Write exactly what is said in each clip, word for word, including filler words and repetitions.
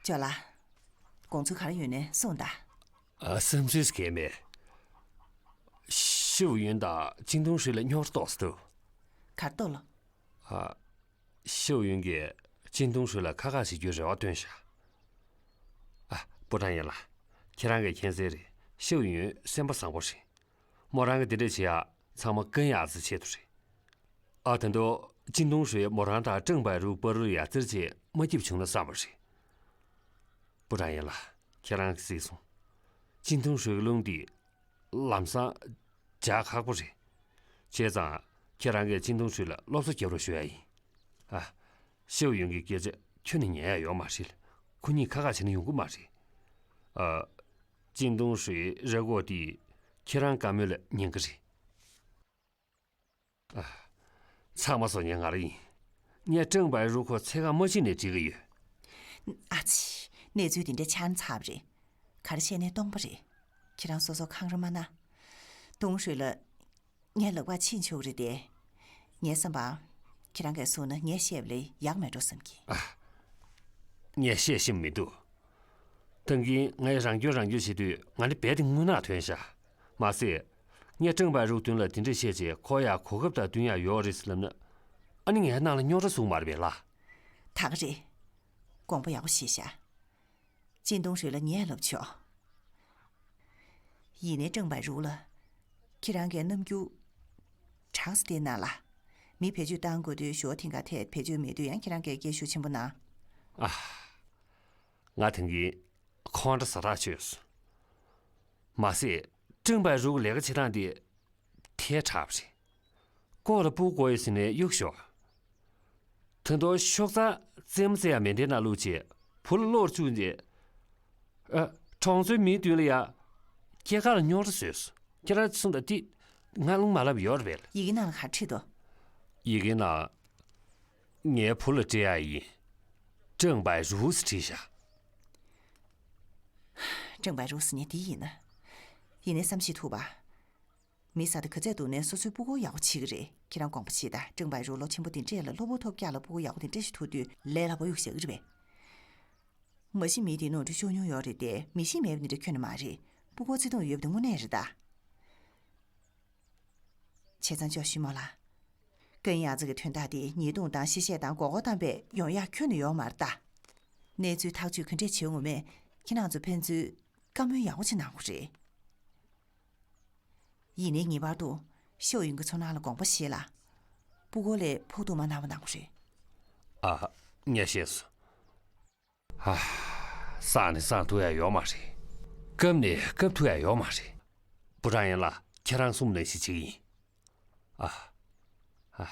ཅོ་ལགས། དགོངས་ཚུལ་ག་རེ་ཡོད་ནའི་གསུངས་དང་། ཨ། བསམ་ཚུལ་གང་ཡང་མེད། ཤིའུ་ཡུན་དང་ཅིན་ཏུང་ཧྲུའེ་ལ་རྙོག་དྲ་ཏོག་ཙམ་འདུག་ག་རེ་འདུག་ལགས། ཨ། ཤིའུ་ཡུན་གྱིས་ཅིན་ཏུང་ཧྲུའེ་ལ་ཁ་ཁ་བྱེད་རྒྱུའི་རེ་བ་བཏོན་ཤག་ཨ། པུ་ཀྲང་ཡན་ལགས། ཁྱེད་རང་གིས་མཁྱེན་གསལ་རེད། ཤིའུ་ཡུན་སེམས་པ་བཟང་པོ་རེད། མོ་རང་གིས་དེ་འདྲ་བྱེད་ཡག་ཚང་མ་ཀེན་ཡ་ཙི་ཆེད་དུ་རེད། ཨ། ད་དུང་ཅིན་ཏུང་ཧྲུའེ་མོ་རང་དང་ཀྲེང་པའེ་རུའུ་བར་དུ་ཡ་རྩེད་རྗེས་མ་སྐྱིད་བྱུང་ན་བསམ་པ་རེད། པུ་ཀྲང་ཡན་ལགས། ཁྱེད་རང་གིས་གཟིགས་སོང་། ཅིན་ཏུང་ཧྲུའེ་གི་རླུང་འདི་ལམ་སང་འཇགས་ཁག་པོ་རེད། བྱས་ཙང་ཁྱེད་རང་གིས་ཅིན་ཏུང་ཧྲུའེ་ལ་སློབ་གསོ་རྒྱབ་རོགས་ཞུ་ཡ་ཡིན། ཨ། ཤིའུ་ཡུན་གྱི་སྐད་ཆ་ཁྱོན་ནས་ཉན་ཡ་ཡོད་མ་རེད། ཁོ་གཉིས་ཁ་ཁ་བྱས་ན་ཡོང་གི་མ་རེད། ཨ། ཅིན་ཏུང་ཧྲུའེ་རེ་སྐུལ་འདི་ཁྱེད་རང་བཀའ་མོལ་ལ་ཉན་གི་རེད། ཨ། ཚང་མ་བཟོ་མཁན་ང་རང་ཡིན། ངས་ཀྲེང་པའེ་རུའུ་ཁོ་འཚོལ་ག་མ་ཕྱིན་ནའི་འགྲིག་གི་ཡོད། ཨ་ཙི། གནས་ཚུལ་འདི་འདྲ་ཆགས་ན་ཚར་བ་རེད། ག་རེ་བཤད་ནའི་སྟོང་པ་རེད། ཁྱེད་རང་སོ་སོ་འཁང་ར་མ་ན། ཏུང་ཧྲུའེ་ལ་ངས་ལག་པ་ཕྱིན་ཆོག་གི་རེད་དེ། ངའི་བསམ་པར། ཁྱེད་རང་གིས་གསུངས་ན་ངས་བཤད་པ་ལས་ཡག་མེད་འགྲོ་བསམ་གི། ཨ། ངས་བཤད་ཤེས་མི་འདུག་ད་གིན་ངས་རང་སྐྱོན་རང་སྐྱོན་བྱེད་དུས་ང་ནི་རྦད་དེ་རྔུལ་ནག་ཐོན་ཤག་མ་ཟད། ངས་ཀྲེང་པའེ་རུའུ་མདུན་ལ་དེ་འདྲ་བཤད་རྗེས་ཁོ་ཡ་གོ་སྐབས་དང་བསྟུན་ཡ་ཡོད་རེད་ལབ་ན། ཨ་ནི་ངའི་ནང་ལ་རྙོག་དྲ་བཟོ་གི་མ་རེད་པས་ལགས། ད་ག་རེད། དགོངས་པ་ཡག་པོ་བཞེས་ཤག་ཅིན་ཏུང་ཧྲུའེ་ལ་ངས་ལབ་ཆོག་ཡིན་ནའི་ཀྲེང་པའེ་རུའུ་ལ། ཁྱེད་རང་གིས་རྣམ་འགྱུར་གྲང་ས་བསྟན་གནང་ལ། མི་བེད་སྤྱོད་བཏང་དགོས་དུས་ཞུ་བ་ཐེངས་འགའ་ཐད་བེད་སྤྱོད་མེད་དུས་ཡང་ཁྱེད་རང་གིས་སྐད་ཤུགས་ཆེན་པོ་གནང་། ཨ། ང་ད་གིན་ཁོང་ཁྲོ་ཟ་ཐག་ཆོད་སོང་། མ་ཟད། ཀྲེང་པའེ་རུའུ་ལས་ཀ་བྱེད་སྟངས་དེ་ཐལ་དྲགས་པ་རེད། ལྐོག་ལ་སྤུ་གུ་བཀོག་ཡོད་ཟེར་ནས་གཡུག་ཞོག་ད་དུང་ཤོག་རྩ་རྩེད་མོ་རྩེ་ཡ་མེ་མདའི་ནང་བླུགས་བྱས་བུ་ལ་བློར་བཅུག་རྗེས། ཨ། གྲོང་ཚོའི་མིའི་མདུན་ལ་ཡ། སྐྱེས་སྐར་ལ་རྙོག་དྲ་བཟོས་སོང་། ཁྱེད་རང་གསུངས་དང་དེ་ང་རླུང་མ་ལངས་པ་ཡོད་རེད་པས། ཡི་གེ་ནང་ལ་ག་རེ་བྲིས་འདུག་ཡི་གེ་ནང་། ངའི་བུ་ལ་སྤྲད་ཡ་ཡིན། ཀྲེང་པའེ་རུའུ་ཟེར་བྲིས་ཤག་ཀྲེང་པའེ་རུའུ་ཟེར་མཁན་དེ་ཡིན་ན། ཡིན་ནའི་བསམ་ཤེས་ཐུབ་པ། མི་ཟེར་དེ་ག་ཚད་འདུག་ནའི་སོ་སོའི་སྤུ་གུ་ཡག་པོ་བྱེད་ཀྱི་རེད། ཁྱེད་རང་དགོངས་པ་བཞེས་དང་། ཀྲེང་པའེ་རུའུ་ལོ་ཆེན་པོ་དེ་འདྲས་ལ་གློ་བུར་ཐོལ་རྒྱག་ལ་སྤུ་གུ་ཡག་པོ་དེ་འདྲས་ཞིག་ཐུག་དུས་ལས་སླ་པོ་གཡུག་བཞག་གི་རེད་པས། མ་གཞི་མི་དེ་ནོར་འཁྲུལ་ཤོར་མྱོང་ཡོད་རེད་དེ། མི་ཤེས་མེད་པ་འདི་འདྲ་ཁྱོན་ནས་མ་རེད། སྤུ་གུ་བརྩེ་དུང་ཡོད་པ་དེ་དངོས་གནས་རེད་ད། བྱས་ཙང་ཅོ་ཤི་མོ་ལགས། ཀེན་ཡ་ཙི་གི་དོན་དག་དེ་ཉེས་རྡུང་དང་གཤེ་བཤད་དང་མགོ་སྐོར་བཏང་པས་ཡོང་ཡག་ཁྱོན་ནས་ཡོད་མ་རེད་ད། གནས་ཚུལ་ཐག་གཅོད་ག་འདྲས་བྱེད་འོང་མེད་ཁྱེད་རང་ཚོ་ཕན་ཚུན་བཀའ་མོལ་ཡག་པོ་ཅིག་གནང་དགོས་རེད། ཡིན་ནའི་ངེས་པར་དུ་ཤོ་ཡུན་གྱི་ཚོར་སྣང་ལ་དགོངས་པ་བཞེས་ལ། སྤུ་གུ་ལས་ཕོག་ཐུག་མ་གནང་བ་གནང་དགོས་རེད། ཨ། ངས་ཤེས་སོང་། ཧ། སངས་ནས་སངས་ཐུབ་ཡ་ཡོད་མ་རེད། སྐབས་ནས་སྐབས་ཐུབ་ཡ་ཡོད་མ་རེད། པུ་ཀྲང་ཡན་ལགས། ཁྱེད་རང་གསུངས་པ་ནང་བཞིན་བྱེད་ཀྱི་ཡིན། ཨ། ཨ།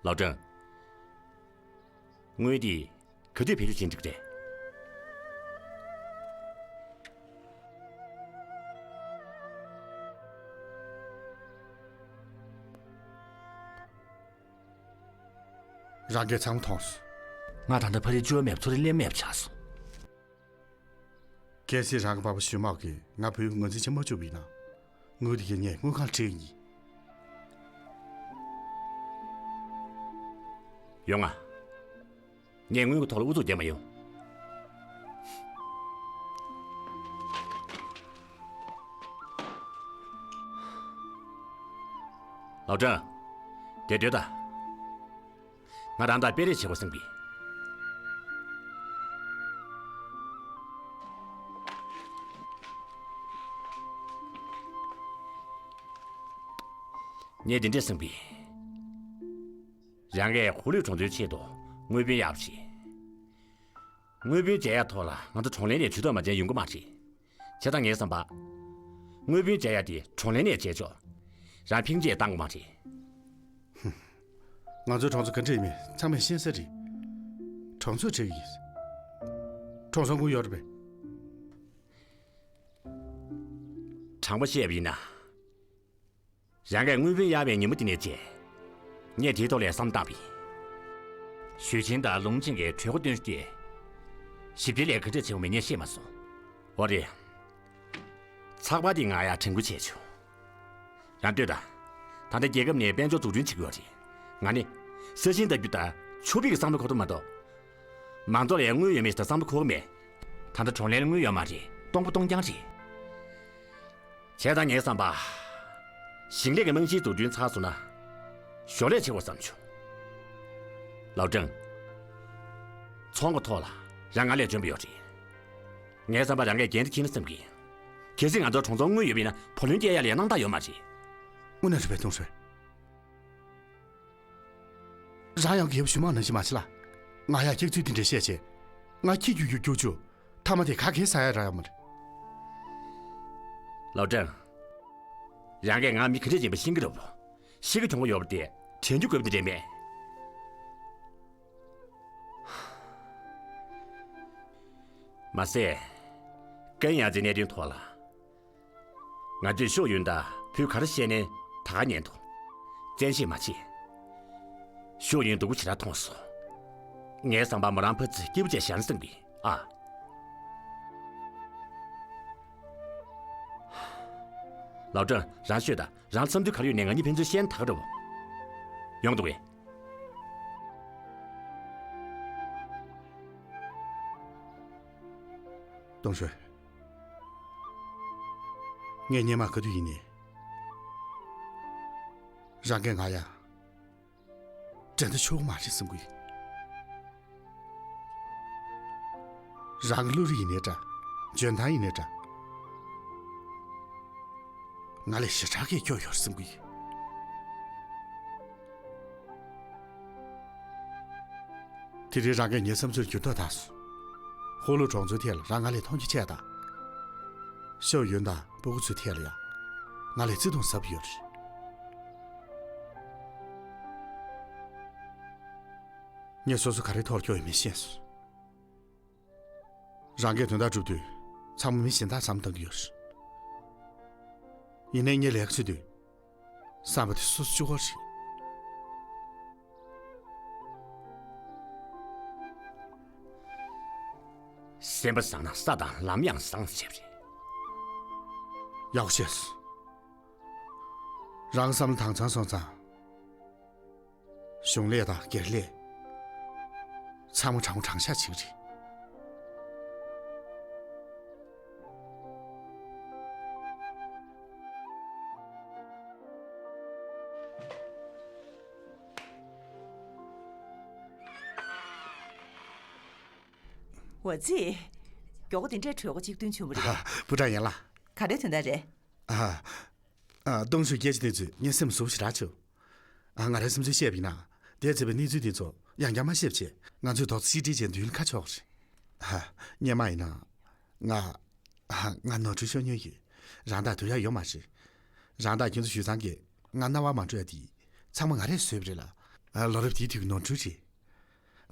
ལའོ་ཀྲང་། དངུལ་འདི་ག་དུས་བེད་སྤྱོད་བྱེད་འགྲིག་རེད། རང་གིས་ཚང་མ་མཐོང་སོང་། ང་ད་ལྟ་ཕ་རི་བཅོལ་མེད་པ་ཚོ་རེ་ལེན་མེད་པ་ཆགས་སོང་། གལ་སྲིད་རང་གི་པ་ཕ་ཞུས་མོག་གིས་ང་བུའི་ངོས་འཛིན་བྱེད་མ་བཅུག་པ་ཡིན་ན། དངུལ་དེ་གས་ངས་དངུལ་ཁང་ལ་སྤྲད་ཀྱི་ཡིན། ཡོང་ང་། ངས་དངུལ་གྱི་ཐོག་ལ་ཨུ་ཚུགས་རྒྱག་མ་ཡོང་། ལའོ་ཀྲང་། དེ་སྡོད་དང་། ང་རང་དང་སྤེལ་རེས་བྱེད་དགོས་བསམ་གི། ངས་འདི་འདྲས་བསམ་གི། རང་གིས་ཧུ་ལུའི་གྲོང་ཚོའི་ཆེད་དུ་དངུལ་དཔོན་གཡར་རོགས་བྱེད། དངུལ་དཔོན་མཇལ་ཡག་ཐོག་ལ་ང་ཚོ་གྲོང་ལྷན་ནས་ཇུས་གཏོགས་མ་བྱས་ན་ཡོང་གི་མ་རེད། བྱས་ཙང་ངའི་བསམ་པར། དངུལ་དཔོན་མཇལ་ཡག་དེ་གྲོང་ལྷན་ནས་མཇལ་ཆོག་རང་ཕིང་ཅེས་བཏང་དགོས་མ་རེད། ཧུམ། ང་ཚོའི་གྲོང་ཚོ་ག་འདྲ་ཡིན་མིན་ཚང་མས་ཤེས་གསལ་རེད། གྲོང་ཚོས་ཁྲིད་ཀྱི་ཡིན། གྲོང་ཚོ་དངུལ་ཡོད་རེད་པས། དྲང་པོ་བཤད་པ་ཡིན་ན། རང་གིས་དངུལ་བུན་གཡར་བའི་ཉིན་མོ་དེ་ནས་བྱས། ངས་དེའི་ཐོག་ལ་བསམ་བློ་བཏང་བ་ཡིན། ཞུས་ཆིན་དང་ལུང་ཆིང་གིས་གྲོས་འགོ་བཏོན་རྗེས། ཞིབ་ཕྲའི་ལས་ཀ་ག་འདྲས་བྱེད་དགོས་མིན་ངས་ཤེས་མ་སོང་། འོ་རེད། ཚགས་པར་དེ་ང་ཡར་དྲན་སྐུལ་བྱས་བྱུང་། རང་ལྟོས་དང་། ད་ལྟ་རྒྱལ་ཁབ་ནས་དཔལ་འབྱོར་འཛུགས་སྐྲུན་བྱེད་ཀྱི་ཡོད་རེད། ང་ནི་ས་ཞིང་བཏབ་རྒྱུ་དང་ཆུ་བེད་ཀྱི་བསམ་བློ་འཁོར་ཐུབ་མ་གཏོགས། མང་ཚོགས་ལ་ཡང་དངུལ་ཡོད་མེད་ཟེར་བསམ་བློ་འཁོར་གྱི་མེད། ད་ལྟ་གྲོང་ལྷན་ལ་དངུལ་ཡོད་མ་རེད། སྟོང་པ་སྟོང་རྐྱང་རེད། བྱས་ཙང་ངའི་བསམ་པར། ཞིང་ལས་ཀྱི་རྨང་གཞི་འཛུགས་སྐྲུན་ཚར་སོང་ན། ཞོར་ལས་བྱེད་དགོས་བསམ་བྱུང་། ལའོ་ཀྲང་། ཚོང་གི་ཐོག་ལ་རང་ང་ལས་འཇོན་པོ་ཡོད་རེད། ངའི་བསམ་པར་རང་གིས་འགན་འདི་འཁྱེར་ན་བསམ་གི། གལ་སྲིད་ང་ཚོར་གྲོང་ཚོར་དངུལ་ཡོད་པ་ཡིན་ན་བུ་ལོན་སྐྱེལ་ཡ་ལ་ཡང་སྣང་དག་ཡོད་མ་རེད། དངོས་གནས་རེད་པས། ཏུང་ཧྲོས། རང་ཡང་རྒྱལ་པོ་ཞུ་མང་ནང་བཞིན་མ་བྱེད་ལ། ང་ཡང་སྐྱག་རྫུན་དེ་འདྲ་བཤད་བྱས། ང་ཁྱི་རྒྱུག་རྒྱུག་རྒྱུག་བཅུག་མཐའ་མ་དེ་ག་གེ་ཟ་ཡ་རག་ཡོད་མ་རེད། ལའོ་ཀྲང་། རང་གིས་ང་མི་ག་འདྲས་ཡིན་པ་ཤེས་ཀྱི་རེད་པ། ཤེས་ཀྱི་གྱོང་པོ་ཡོད་པ་དེ་དྲན་རྒྱུ་དགོས་པ་དེ་འདྲས་མེད། མ་ཟད། ཀན་ཡང་ཙེའི་གནད་དོན་ཐོག་ལ། ང་ཚོས་ཤོ་ཡུན་དང་བུས་ག་རེ་བཤད་ནའི་ད་ག་ཉན་འདུག་བཙན་ཤེད་མ་བྱེད། ཤོ་ཡུན་སྡུག་པོ་ཞེ་དྲག་མཐོང་སོང་། ངའི་བསམ་པར་མོ་རང་ཕར་ཚུར་སྐྱིད་པོ་བྱས་བཞག་ན་བསམ་གི་ཨ། ལའོ་ཀྲང་། རང་ཤོད་དང་། རང་བསམ་ཚུལ་ག་རེ་ཡོད་ནའི་ང་གཉིས་ཕན་ཚུན་བཤད་ན་ད་ག་འདྲ་བོ། ཡོང་འདུག་གས། ཏུང་ཧྲོས། ངས་སྔོན་མ་ག་དུས་ཡིན་ནའི། རང་གིས་ང་ཡ། འགྲན་ཟླ་ཆོག་གི་མ་རེད་བསམ་གི་ཡོད། རང་གི་བློ་རིག་ཡིན་ནའི་འདྲ། འཇོན་ཐང་ཡིན་ནའི་འདྲ། ང་ལས་ཞེ་དྲག་གིས་སྐྱོ་ཡོད་རེད་བསམ་གི་ཡོད། དེ་རིང་རང་གིས་ངའི་བསམ་ཚུལ་འགྱུར་ལྡོག་བཏང་སོང་། ཧུ་ལུ་གྲོང་ཚོའི་ཐད་ལ་རང་ང་ལས་མཐོང་རྒྱ་ཆེ་དང་། ཤོ་ཡུན་དང་སྤུ་གུ་ཚོའི་ཐད་ལ་ཡང་ང་ལས་བརྩི་མཐོང་ཟབ་ཡོད་རེད། ངས་སོ་སོ་ག་རེའི་ཐོག་ལ་སྐྱོ་ཡོད་མེད་ཤེས་སོང་། རང་གིས་དོན་དག་སྒྲུབ་དུས་ཚང་མ་མི་གཞན་དག་བསམ་བློ་གཏོང་གི་ཡོད་རེད། ཡིན་ནའི་ངས་ལས་ཀ་བྱེད་དུས་བསམ་པ་དེ་སོ་སོ་གཅིག་པོ་རེད། སེམས་པ་བཟང་ན་ས་དང་ལམ་ཡང་བཟང་ཟེར་བ་རེད། ཡག་པོ་བཤད་སོང་། རང་བསམ་བློ་དྭངས་གཙང་སོང་ཙང་། གཞུང་ལས་དང་སྒེར་ལས། ཚང་མ་དྲང་པོ་དྲང་བཞག་བྱེད་ཀྱི་རེད། འོ་ཙི། མགྱོགས་པོ་དེ་འདྲའི་གྲོས་འགོ་གཅིག་བཏོན་བྱུང་བ་རེད། ཨ། པུ་ཀྲང་ཡན་ལགས། ག་འདྲའི་དོན་དག་རེད། ཨ། ཨ། ཏུང་ཧྲོས་སྐད་ཆ་དེ་ཚོས་ངའི་སེམས་ཟུག་ཞེ་དྲག་བྱུང་། ཨ། ང་རའི་སེམས་ཚོར་བཤད་པ་ཡིན་ན། དེ་བྱས་པའི་གནས་ཚུལ་དེ་ཚོ་ཡང་བསྐྱར་མ་བཤད་བྱས་ང་ཚོས་རྡོག་རྩ་གཅིག་སྒྲིལ་བྱས་མདུན་ལ་ཁ་ཕྱོགས་རེད། ཧ། སྔོན་མ་ཡིན་ན། ང་། ང་ནོར་འཁྲུལ་ཤོར་མྱོང་ཡོད། རང་དག་འདུལ་ཡག་ཡོད་མ་རེད། རང་དག་ཁྱེད་ཚོ་ཞུས་ཚང་གིས་ང་རྣ་བར་མ་འགྲོ་ཡ་དེ་ཚང་མ་ང་རས་བཟོས་པ་རེད་ལ། ལོ་རབས་དེའི་དུས་ཀྱི་ནོར་འཁྲུལ་རེད།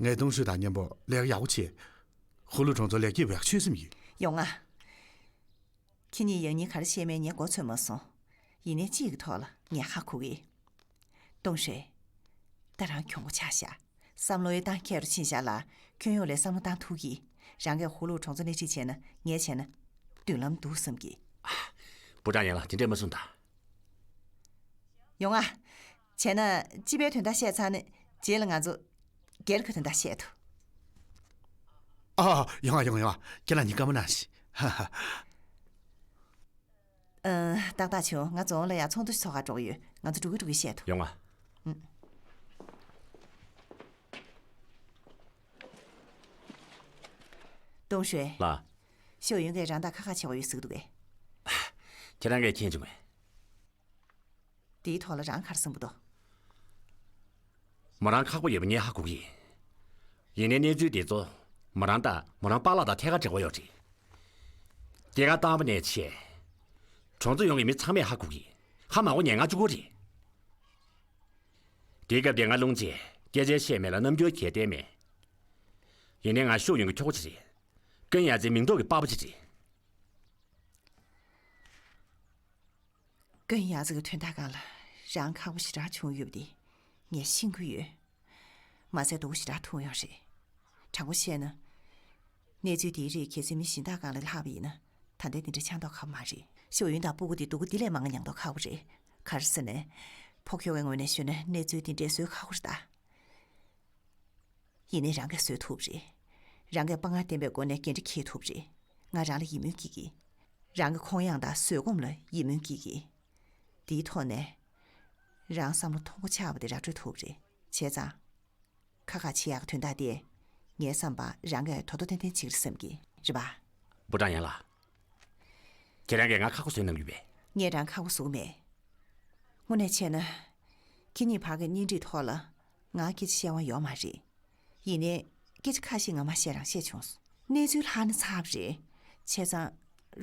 ངས་ཏུང་ཧྲོས་དང་མཉམ་པོ་ལས་ཀ་ཡག་པོ་བྱས། ཧུ་ལུ་གྲོང་ཚོ་ལེགས་སྐྱེས་འབུལ་ཡག་ཆོད་སེམས་ཡོད། ཡོང་ང་། ཁྱེད་གཉིས་ཡང་སྙིང་ག་རེ་བཤད་མིན་ངས་མགོ་ཚོད་མ་སོང་། ཡིན་ནའི་གཅིག་གི་ཐོག་ལ་ངས་ཧ་གོ་གི། ཏུང་ཧྲོས། ད་རང་གྱོང་པོ་ཆགས་ཤག་བསམ་བློའི་སྟངས་ཁྱེར་རུ་ཕྱིན་ཤག་ལ། ཁྱོན་ཡོངས་ལ་བསམ་བློ་བཏང་ཐུབ་གི། རང་གིས་ཧུ་ལུ་གྲོང་ཚོ་སྣེ་ཁྲིད་བྱས་ན་ངས་བྱས་ན་མདུན་ལམ་འདུག་བསམ་གི། པུ་ཀྲང་ཡན་ལགས་དེ་འདྲས་མ་གསུངས་དང་། ཡོང་ང་། བྱས་ན་སྤྱི་པའི་དོན་དག་བཤད་ཚར་ནས་རྗེས་ལ་ང་ཚོ་སྒེར་གྱི་དོན་དག་བཤད་དོ། ཨ། ཡོང་ང་ཡོང་ང་ཡོང་ང་། ཁྱེད་རང་གཉིས་བཀའ་མོལ་གནང་ཞིག་ཧ་ཧ། ཨ། ཏག་ཏག་བྱུང་། ང་རྫོང་ལ་ཡར་ཚོགས་འདུ་ཞིག་ཚོགས་གར་འགྲོ་གི་ཡོད། ང་ཚོ་འགྲོ་གི་འགྲོ་གི་བཤད་དོ། ཡོང་ང་། ཨུ། ཏུང་ཧྲོས། ལགས། ཤོ་ཡུན་གྱིས་རང་དག་ཁག་ཁག་བྱེད་དགོས་ཡོད་ཟེར་གི་འདུག་གས། ཁྱེད་རང་གིས་མཁྱེན་བྱུང་ངས། དེའི་ཐོག་ལ་རང་ག་རེ་བསམ་གྱི་འདུག་མོ་རང་ཁག་པོ་ཡོད་པ་ངས་ཧ་གོ་གི་ཡིན། ཡིན་ནའི་གནས་ཚུལ་འདི་ཚོ་མོ་རང་དང་མོ་རང་པཱ་ལགས་དང་ཐད་ཀར་འབྲེལ་བ་ཡོད་རེད། སྐྱེས་སྐར་བཏང་བ་ནས་བྱས། གྲོང་ཚོ་ཡོངས་ཀྱི་མི་ཚང་མས་ཧ་གོ་གི། ཧ་མ་གོ་མཁན་ང་གཅིག་པོ་རེད། དེའི་སྐབས་དེར་ང་ལུང་རྗེས་སྐད་ཆ་བཤད་མེད་ལ་རྣམ་འགྱུར་གྱེར་བསྡད་མེད། ཡིན་ནའི་ང་ཤོ་ཡུན་གྱི་ཁྱོ་ག་ཅིག་རེད། ཀུན་ཡ་ཙེའི་མིང་འདོགས་ཀྱི་པགས་པ་ཅིག་རེད། ཀུན་ཡང་ཙི་གི་དོན་དག་སྒང་ལ་རང་ཁག་པོ་ཞེ་དྲག་བྱུང་ཡོད་པ་དེ་ངས་ཤེས་ཀྱི་ཡོད། མ་ཟད་སྡུག་པོ་ཞེ་དྲག་ཐུག་ཡོད་རེད། དྲང་པོ་བཤད་ན། གནས་ཚུལ་དེའི་རིགས་གལ་སྲིད་མི་གཞན་དག་སྒང་ལ་ལྷག་པ་ཡིན་ན། ད་ལྟའི་དེ་འདྲ་ཆགས་མདོག་ཁ་པོ་མ་རེད། ཤོ་ཡུན་དང་སྤུ་གུ་དེ་སྡུག་པོ་དེ་ལས་མང་ང་མྱངས་མདོག་ཁ་པོ་རེད། ག་རེ་ཟེར་ན། ཕོ་ཁྱོ་གའི་ངོས་ནས་ཤོད་ན་གནས་ཚུལ་དེ་འདྲ་བཟོ་ཁག་པོ་རེད་ད། ཡིན་ནའི་རང་གིས་བཟོད་ཐུབ་རེད། རང་གིས་དཔའ་ངར་ལྡན་པའི་སྒོ་ནས་འགན་འཁྲི་འཁྱེར་ཐུབ་རེད། ང་རང་ལ་ཡིད་སྨོན་སྐྱེ་གི། རང་གི་ཁོང་ཡངས་དང་བཟོད་སྒོམ་ལ་ཡིད་སྨོན་སྐྱེ་གི། དེའི་ཐོག་ནས། རང་བསམ་བློ་མཐོན་པོ་ཆགས་པ་དེ་ར་སྤྲོད་ཐུབ་རེད། བྱས་ཙང་། ཁག་ཁག་བྱེད་ཡག་གི་དོན་དག་དེ། ངའི་བསམ་པར་རང་གིས་དོ་དོ་ཐན་ཐན་བྱེད་ཀྱི་རེད་བསམ་གི། རེད་པ། པུ་ཀྲང་ཡན་ལགས། ཁྱེད་རང་གིས་ང་ཁག་པོ་བཟོས་གནང་གི་ཡོད་པས། ངས་རང་ཁག་པོ་བཟོ་གི་མེད། དངོས་གནས་བྱས་ན། ཁྱེད་གཉིས་བར་གྱི་གཉེན་སྒྲིག་ཐོག་ལ། ང་སྐད་ཆ་བཤད་དབང་ཡོད་མ་རེད། ཡིན་ནའི། སྐད་ཆ་ཁ་ཤས་ངས་མར་བཤད་རང་བཤད་བྱུང་སོང་། གནས་ཚུལ་ལྷག་ན་ཚར་བ་རེད། བྱས་ཙང་།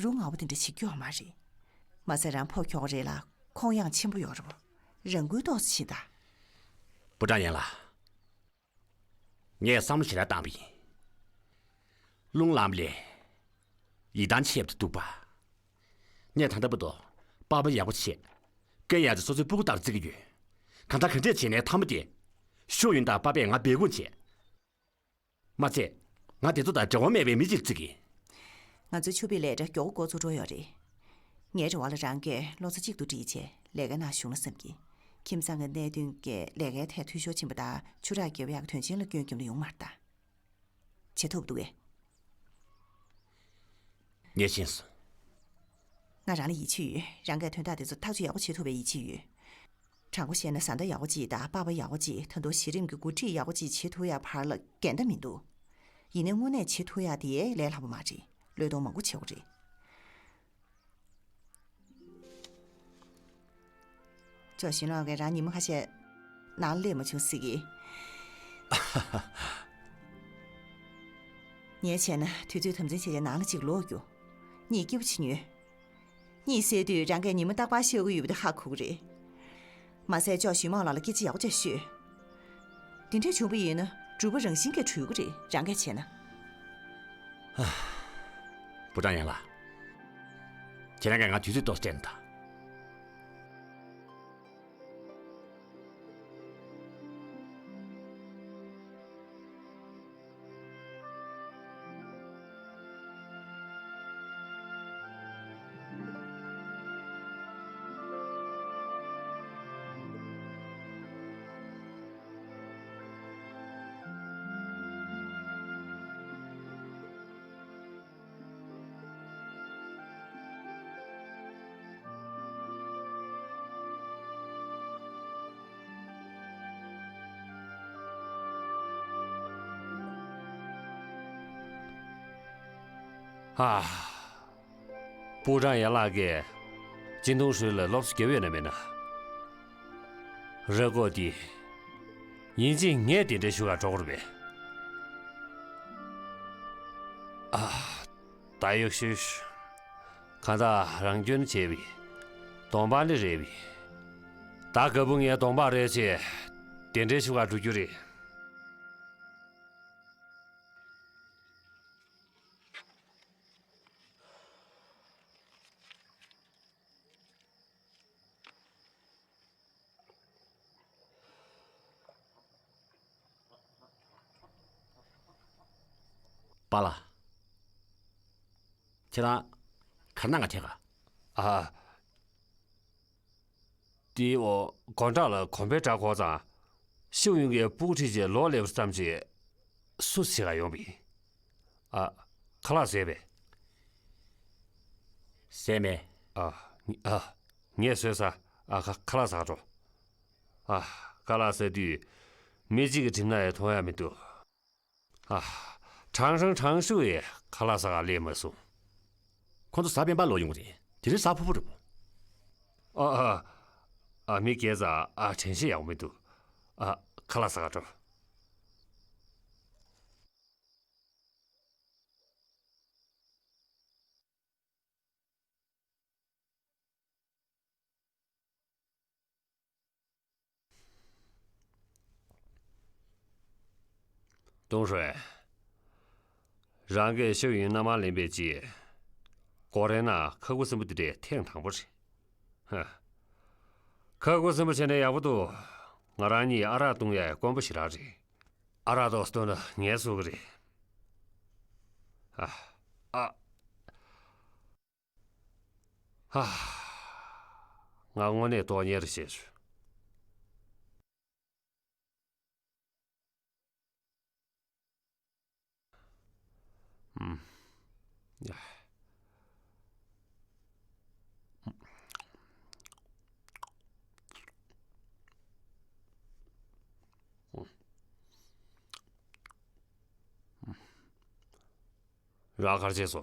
རུ་ང་བོ་དེ་འདྲ་བྱེད་རྒྱུ་ཡོད་མ་རེད། མ་ཟད་རང་ཕོ་ཁྱོ་ག་རེད་ལ་ཁོང་ཡངས་ཆེན་པོ་ཡོད་རེད་བ། རང་འགུལ་ཏོག་ཙམ་བྱེད་ད། པུ་ཀྲང་ཡན་ལགས། ངས་བསམ་བློ་ཞེ་དྲག་བཏང་བ་ཡིན། རླུང་ལངས་པ་ལས། ཡིད་ཐང་ཆད་པ་དང་སྡུག་པ། ངས་ད་ལྟ་བར་དུ་པགས་པ་ཡག་པོ་བྱས། ཀུན་ཡང་ཙི་སོ་སོའི་སྤུ་གུ་ལྟར་བརྩི་གི་ཡོད། གང་ལྟར་ག་འདྲས་བྱས་ནའི་མཐའ་མ་དེ། ཤོ་ཡུན་དང་པགས་པས་ང་སྦས་སྐུང་བྱས། མ་ཚད། ང་དེ་ཚོ་དང་འབྲེལ་བ་མེད་པའི་མི་གཅིག་བརྩི་གི། ང་ཚོའི་ཕྱུག་པའི་ལས་གྲྭ་མགྱོགས་པོ་འགོ་ཚུགས་འགྲོ་ཡོད་རེད། ངའི་རེ་བ་ལ་རང་གིས་བློ་རྩེ་གཅིག་ཏུ་སྒྲིལ་བྱས་ལས་ཀའི་ནང་ཞུགས་ན་བསམ་གི། ཁྱིམ་ཚང་གི་གནད་དོན་གྱི་ལས་ཀའི་ཐད་འཐུས་ཤོར་ཕྱིན་པ་དང་ཆུ་རགས་རྒྱབ་ཡག་གི་དོན་ཆེན་ལ་སྐྱོན་བརྒྱབ་ན་ཡོང་མ་རེད་ད། བྱེད་ཐུབ་འདུག་གས། ངས་ཤེས་སོང་། ང་རང་ལ་ཡིད་ཆེས་ཡོད། རང་གིས་དོན་དག་དེ་ཚོ་ཐག་གཅོད་ཡག་པོ་བྱེད་ཐུབ་པའི་ཡིད་ཆེས་ཡོད། དྲང་པོ་བཤད་ན་བཟའ་ཟླ་ཡག་པོ་གཅིག་དང་པགས་པ་ཡག་པོ་གཅིག་ད་དུང་གཞི་རིམ་གྱི་འགོ་ཁྲིད་ཡག་པོ་གཅིག་བྱེད་ཐུབ་ཡག་བར་ལ་འགལ་ཟླ་མི་འདུག། ཡིན་ནའི་དངོས་གནས་བྱེད་ཐུབ་ཡག་དེ་ལས་སླ་པོ་མ་རེད། བློས་གཏོང་མང་པོ་བྱེད་དགོས་རེད། ཅོ་ཞིན་ལོག་གིས་རང་ཉིན་མོ་ཁ་ཤས་ནང་ལ་སླེབས་མ་བྱུང་ཟེར་གི། ངས་བྱས་ན་དུས་ཚོད་དམ་འཛིན་བྱས་བྱས་ནང་ལ་ཅིག་ལོག་རྒྱུ། གཉིད་སྐྱིད་པོ་ཅིག་ཉོན། གཉིད་སད་དུས་རང་གིས་ཉི་མ་རྟག་པར་ཤེས་ཀྱི་ཡོད་པ་དེ་ཧ་གོ་གི་རེད། མ་ཟད་ཅོ་ཞུས་མོ་ལགས་ལ་སྐད་ཆ་ཡག་པོ་བྱས་ཤོད། དེ་འདྲ་བྱུང་བ་ཡིན་ན་གྲུབ་པ་རང་བཞིན་གྱིས་གྲོལ་གི་རེད། རང་གིས་བྱས་ན། པུ་ཀྲང་ཡན་ལགས། ཁྱེད་རང་གིས་ང་དུས་ཚོད་ཏོག་ཙམ་སྤྲད་ན་ད། ཨ། པུ་ཀྲང་ཡན་ལགས་ཀྱིས་ཅིན་ཏུང་ཧྲུའེ་ལ་སློབ་གསོ་བརྒྱབ་ཡོད་ན་མེད་ན། རེ་སྐུལ་འདི་ཡིན་གཅིག་ངས་དེ་འདྲའི་ཞུ་ག་འགྲོ་དགོས་རེད་པས། ཨ། ད་ཡག་ཤོས། གང་ལྟར་རང་སྐྱོན་བྱས་པའི་གདོང་པགས་ནི་རེད་པས། ད་ག་བུ་ངའི་གདོང་པགས་རེད་ཅེས་དེ་འདྲའི་ཞུ་ག་འགྲོ་རྒྱུ་རེད། པཱ་ལགས། ཁྱེད་རང་ག་རེ་གནང་ག་ཐད་ག་ཨ། དེའི་འོག་དགོང་དག་ལ་གོམ་པའི་སྒྲ་གོ་ཙང་། ཤིའུ་ཡུན་གྱི་སྤུ་གུ་ཁྲིད་བྱས་ལོག་སླེབས་བསམ་བྱས། སུ་བྱེད་ག་ཡོང་བི། ཨ། ཁ་ལག་བཟས་པས། བཟས་མེད། ཨ། ཨ། ངས་བཟོས་ས། ཨ། ཁ་ཁ་ལག་ཟ་ག་འགྲོ། ཨ། ཁ་ལག་ཟ་དུས། མི་གཅིག་གི་གྲིབ་ནག་ཡང་མཐོང་ཡ་མི་འདུག། ཨ། ཁྲང་ཧྲང་ཁྲང་ཤུ་ཡིས་ཁ་ལག་ཟ་ག་སླེབས་མ་སོང་། ཁོ་ཚོ་གཟའ་སྤེན་པ་ལོག་ཡོང་གི་རེད། དེ་རིང་གཟའ་ཕུར་བུ་རེད་པོ། ཨ་ཨ། ཨ། མི་སྐྱེལ་ཙང་། ཨ། དྲན་ཤེས་ཡག་པོ་མི་འདུག། ཨ། ཁ་ལག་ཟ་ག་འགྲོ། ཏུང་ཧྲུའེ། རང་གིས་ཤིའུ་ཡུན་མནའ་མར་ལེན་པའི་རྗེས། གོ་རེ་ན་ཁ་ཁུ་སིམ་པོ་འདི་འདྲས་ཐེངས་དང་པོ་རེད། ཧ། ཁ་སྒོ་སྲིན་པོ་བྱས་ནས་ཡག་པོ་འདུག་ང་རང་གཉིས་ཨ་རག་བཏུང་ཡ་དཀོན་པོ་ཞེ་དྲག་རེད། ཨ་རག་ཏོག་ཙམ་བཏུང་ན་ངལ་གསོ་གི་རེད། ཨ། ཨ། ཧ། ང་དངོས་གནས་ལྟོགས་ཉེས་རེ་བྱས་བྱུང་། ཨུམ། ཡ། རག་གར་བྱས་སོ།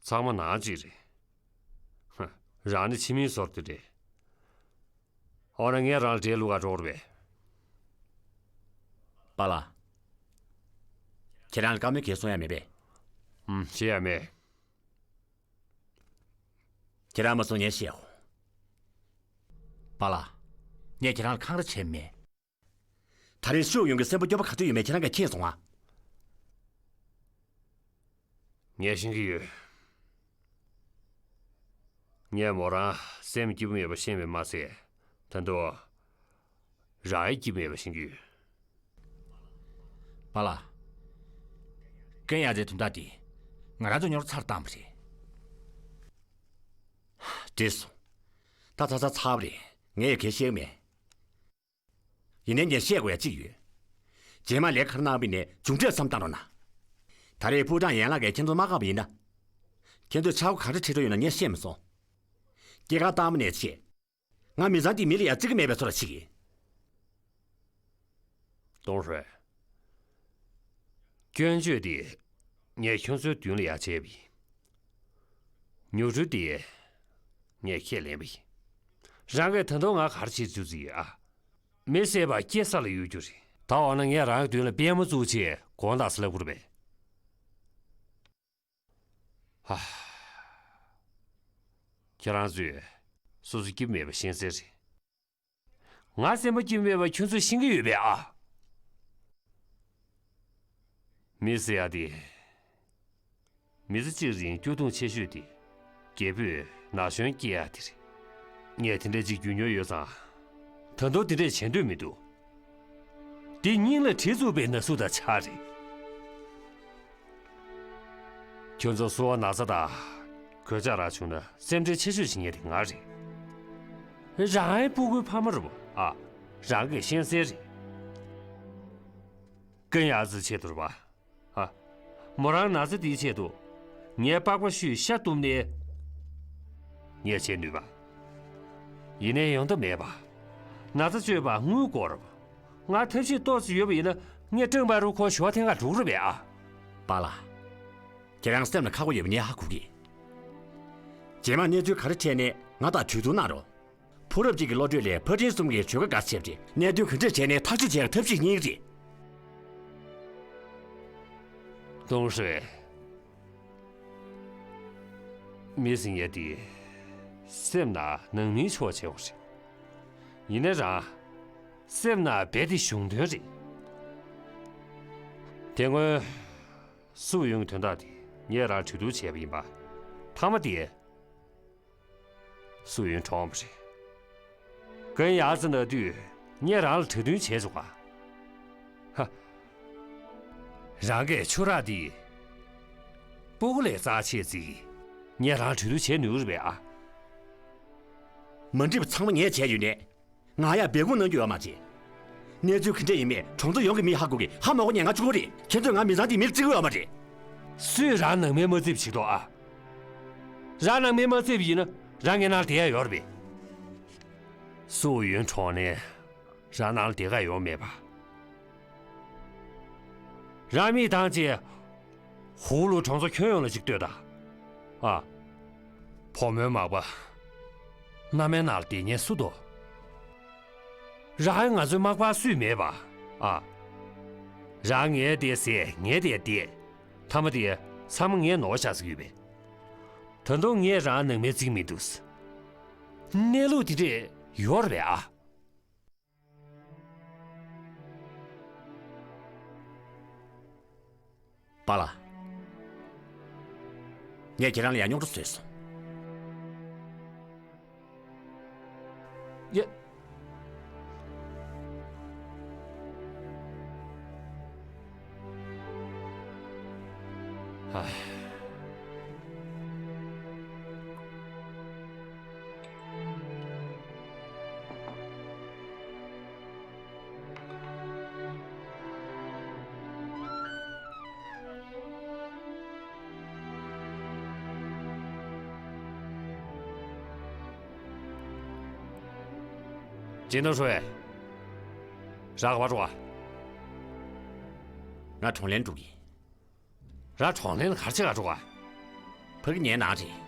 ཚང་མ་ནང་གཅིག་རེད། ཧ། རང་ནི་ཕྱི་མིའི་སོར་དེ་རེད། འོ་ན་ངས་རང་ལ་འདྲེ་བླུག་ག་འགྲོ་དགོས་རེད་པས། པཱ་ལགས། ཁྱེད་རང་ལ་བཀའ་མོལ་གང་ཡང་གསུང་ཡ་མེད་པས། ཨུམ། བཤད་ཡ་མེད། ཁྱེད་རང་མ་གསུང་ངས་བཤད་ཡོང་། པཱ་ལགས། ངས་ཁྱེད་རང་ལ་འཁང་ར་བྱས་མེད། ད་རེས་ཤུག་ཡུང་གི་སེམས་པ་སྐྱོ་པོ་ག་ཚོད་ཡོད་མེད་ཁྱེད་རང་གིས་མཁྱེན་སོང་ང་། ངས་ཤེས་ཀྱི་ཡོད། ངས་མོ་རང་སེམས་སྐྱིད་པོ་མེད་པ་ཤེས་པས་མ་ཚད། ད་དུང་། རང་ཡང་སྐྱིད་པོ་མེད་པ་ཤེས་ཀྱི་ཡོད། པཱ་ལགས། ཀན་ཡ་ཛའི་དོན་དག་འདི་ང་རང་ཚོ་རྙོག་དྲ་ཚར་བཏང་བ་རེད། འགྲིག་སོང་། ད་ཚར་ཚར་ཚར་བ་རེད། ངས་ཡང་གང་ཡང་བཤད་ཀྱི་མེད། ཡིན་ནའི་ངས་བཤད་དགོས་ཡ་གཅིག་ཡོད། རྗེས་མ་ལས་ཀ་ག་རེ་གནང་བ་ཡིན་ནའི་མཇུག་འབྲས་བསམ་བློ་བཏང་རོགས་གནང་། ད་རེས་ཕུའུ་ཀྲང་ཡན་ལགས་ཀྱིས་ཁྱེད་ཚོ་མ་བཀག་པ་ཡིན་ན། ཁྱེད་ཚོས་ཆག་སྒོ་ག་འདྲ་འཕྲད་འགྲོ་ཡོད་ན་ངས་ཤེས་མ་སོང་། སྐྱེས་སྐར་བཏང་བ་ནས་བྱས། ང་མི་ཚང་འདིའི་མི་ལ་ཡ་བརྩི་གི་མེད་པའི་བཟོ་འདྲ་བྱེད་ཀྱི། ཏོང་ཧྲོས། སྐྱོན་བརྗོད་དེ་ངས་ཁྱོད་ཚོའི་མདུན་ལ་ཡ་བྱས་པ་ཡིན། ཉོ་སྒྲུབ་དེ་ངས་ཁས་ལེན་པ་ཡིན། རང་གིས་ད་དུང་ང་ག་རེ་བྱེད་བཅུག་ཟིག་ཡོད་ཨ། མི་བསད་པ་སྐྱེ་ས་ལ་གཡུག་རྒྱུ་རེད། ད་འོ་ན་ངས་རང་གི་མདུན་ལ་པད་མོ་བཙུགས་བྱས་དགོངས་དག་ཟེར་ལབ་དགོས་རེད་པས། ཧ། ཁྱེད་རང་ཚོས་སོ་སོ་སྐྱིད་པོ་མེད་པ་ཤེས་གསལ་རེད། ང་སེམས་པ་སྐྱིད་པོ་མེད་པ་ཁྱོད་ཚོས་ཤེས་ཀྱི་ཡོད་པས་ཨ། མི་ཟེར་ཡ་དེ། མི་ཚེ་གཅིག་རིང་སྐྱོ་གདུང་ཆེ་ཤོས་དེ། རྒྱལ་པོས་ན་གཞོན་སྐྱེ་ཡ་དེ་རེད། ངས་དེ་འདྲས་ཅིག་རྒྱུ་མྱོང་ཡོད་ཙང་། ད་དུང་དེ་འདྲས་བྱེད་འདོད་མི་འདུག་དེ་སྙིང་ལ་གྲི་བཙུགས་པའི་ན་ཟུག་དང་ཆ་རེད། ཁྱོད་ཚོ་གསོ་བ་ན་ཚ་དང་། གོད་ཆག་རག་བྱུང་ན་སེམས་ཁྲལ་ཆེ་ཤོས་བྱེད་མཁན་དེ་ང་རེད། རང་ཨའི་སྤུ་གུའི་ཕ་མ་རེད་པ་ཨ། རང་གིས་ཤེས་གསལ་རེད། ཀན་ཡ་ཙི་ཆེད་དུ་རེད་པ། ཨ། མོ་རང་ན་ཚ་དེའི་ཆེད་དུ། ངའི་པགས་པ་བཤུས་ཤ་བཏུམས་ནས། ངས་བྱེད་ནུས་པ། ཡིན་ནའི་ཡོང་ཐབས་མེད་པ། ན་ཚ་བཅོས་པ་དངུལ་དགོས་རེད་པ། ང་ཐབས་ཤེས་ཏོག་ཙམ་ཡོད་པ་ཡིན་ན་ངས་ཀྲེང་པ་རུ་ཁོ་ཞོ་འཐེན་ག་འགྲོ་གི་རེད་པས་ཨ། པཱ་ལགས། ཁྱེད་རང་སེམས་ལ་ཁག་པོ་ཡོད་པ་ངས་ཧ་གོ་གི། རྗེས་མ་གནས་ཚུལ་ག་རེ་འཕྲད་ནའི་ང་དང་གྲོས་བསྡུར་གནང་རོགས། ཕོ་རབ་ཅིག་གི་བློ་གྲོས་ལས་ཕ་འབྲིང་གསུམ་གྱི་གྲོས་ཁ་འགའ་བྱས་པ་རེད། གནད་དོན་ག་འདྲས་བྱས་ནའི་ཐག་གཅོད་བྱེད་ཡག་ཐབས་ཤེས་རྙེད་ཀྱི་རེད། ཏོང་ཧྲོས། མི་ཟེར་མཁན་དེ། སེམས་ནང་ནང་མིའི་ཕྱོགས་བྱེད་པ་རེད། ཡིན་ན་རང་། སེམས་ནང་རྦད་དེ་གཞུང་དོན་རེད། དེ་སྔོན། སུའུ་ཡུན་གྱི་དོན་དག་དེ་ངས་རང་གྲོས་བསྡུར་བྱས་པ་ཡིན་པ། མཐའ་མ་དེ། སུའུ་ཡུན་གྲོངས་པ་རེད། ཀན་ཡ་ཙི་ན་དུས་ངས་རང་ལ་གྲོས་མཐུན་བྱས་བྱུང་བ། ཧ། རང་གིས་ཆུ་རགས་འདི། སྤུ་གུ་ལས་རྩ་ཆེ་བརྩི། ངས་རང་གྲོས་བསྡུར་བྱས་ནུས་རེད་པས་ཨ། མ་འགྲིག་པ་ཚང་མ་ངས་བྱས་ཡོད་ནས། ང་ཡ་སྦས་སྐུང་གནང་རྒྱུ་ཡོད་མ་རེད། གནས་ཚུལ་ག་འདྲས་ཡིན་མིན་གྲོང་ཚོ་ཡོངས་ཀྱི་མིས་ཧ་གོ་གི། ཧ་མ་གོ་ཉན་ང་གཅིག་པོ་རེད། ཁྱེད་ཚོས་ང་མི་ཚང་དེའི་མིར་བརྩི་གི་ཡོད་མ་རེད། སུས་རང་ནང་མི་མ་བརྩིས་པ་ཞིག་འདུག་ཨ། རང་ནང་མི་མ་བརྩིས་པ་ཡིན་ན་རང་ངའི་ནང་ལ་བསྡད་ཡ་ཡོད་རེད་པས། སུའུ་ཡུན་གྲོངས་ནས་རང་ནང་ལ་བསྡད་ག་ཡོང་མེད་པ། རང་མིག་གདངས་བྱས། ཧུའུ་ལུའུ་གྲོང་ཚོ་ཁྱོན་ཡོངས་ལ་ཅིག་ལྟོས་དང་། ཨ། བུ་མོའི་མག་པ། མནའ་མའི་ནང་ལ་བསྡད་མཁན་སུ་འདུག་རང་ང་ཚོའི་མག་པ་སུས་མེད་པ། ཨ། རང་ངའི་དེ་ཟས་ངའི་དེ་བསྡད། མཐའ་མ་དེ་ཚང་མ་ངའི་ནོར་ཆགས་ཟིག་ཡོད་པས། ད་དུང་ངས་རང་ནང་མི་བརྩི་གི་མི་འདུག་གནས་ལུགས་དེ་འདྲས་ཡོད་རེད་པས་ཨ། པཱ་ལགས། ངས་ཁྱེད་རང་ལ་ཡང་རྙོག་དྲ་བཟོས་སོང་། ཡ། ཧ། ཅིན་ཏུང་ཧྲུའེ། ར་ག་པར་འགྲོ་ག། ང་གྲོང་ལྷན་འགྲོ་གི། ར་གྲོང་ལྷན་ལ་ག་རེ་བྱེད་ག་འགྲོ་ག། ཕ་གི་ངའི་ནང་རེད།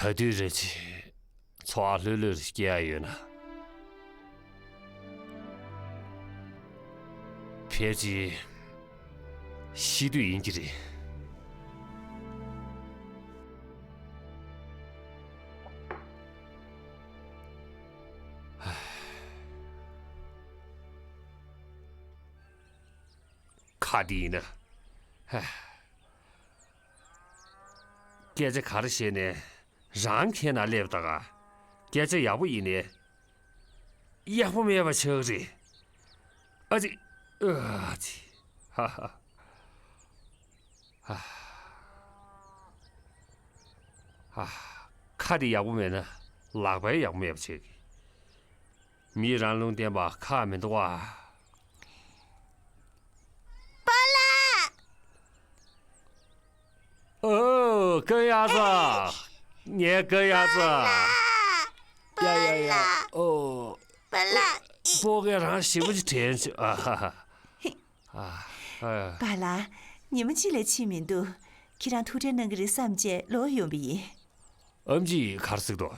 ག་དུས་རེད་ཅེ། འཚོ་བ་ལྷོད་ལྷོད་སྐྱེལ་ཡ་ཡོད་ན། ཕལ་ཆེར་ཤི་དུས་ཡིན་གྱི་རེད། ཁ་འདི་ཡིན་ན། སྐད་ཆ་ག་རེ་བཤད་ནས་རང་ཁྱེད་ན་སླེབས་ད་ག། སྐད་ཆ་ཡག་པོ་ཡིན་ནས་ཡག་པོ་མེད་པ་ཆགས་རེད། ཨ་ཙི། ཨ་ཙི། ཧ་ཧ། ཧ། ཁ་འདི་ཡག་པོ་མེད་ན་ལག་པ་ཡག་པོ་མེད་པ་བྱེད་གི། མི་རང་ལུང་བསྟན་པ་ཁག་མི་འདུག་ཨ། པཱ་ལགས། ཨོ། ཀུན་ཡག་ཚ། ངའི་ཀུན་ཡག་ཚ། པཱ་ལགས། ཡ་ཡ་ཡ། པཱ་ལགས། ཨོ། པཱ་ལགས། སྤོ་གས་རང་ཞེ་པོ་ཅིག་དྲན་བྱུང་ཨ་ཧ་ཧ། ཨ། ཨ། པཱ་ལགས། ཉི་མ་གཅིག་ལས་ཕྱིན་མི་འདུག་ཁྱེད་རང་ཐུགས་ཁྲལ་གནང་གི་རེད་བསམ་བྱས་ལོག་ཡོང་བ་ཡིན། ཨེམ་ཆི་ག་རེ་ཟེར་གྱི་འདུག་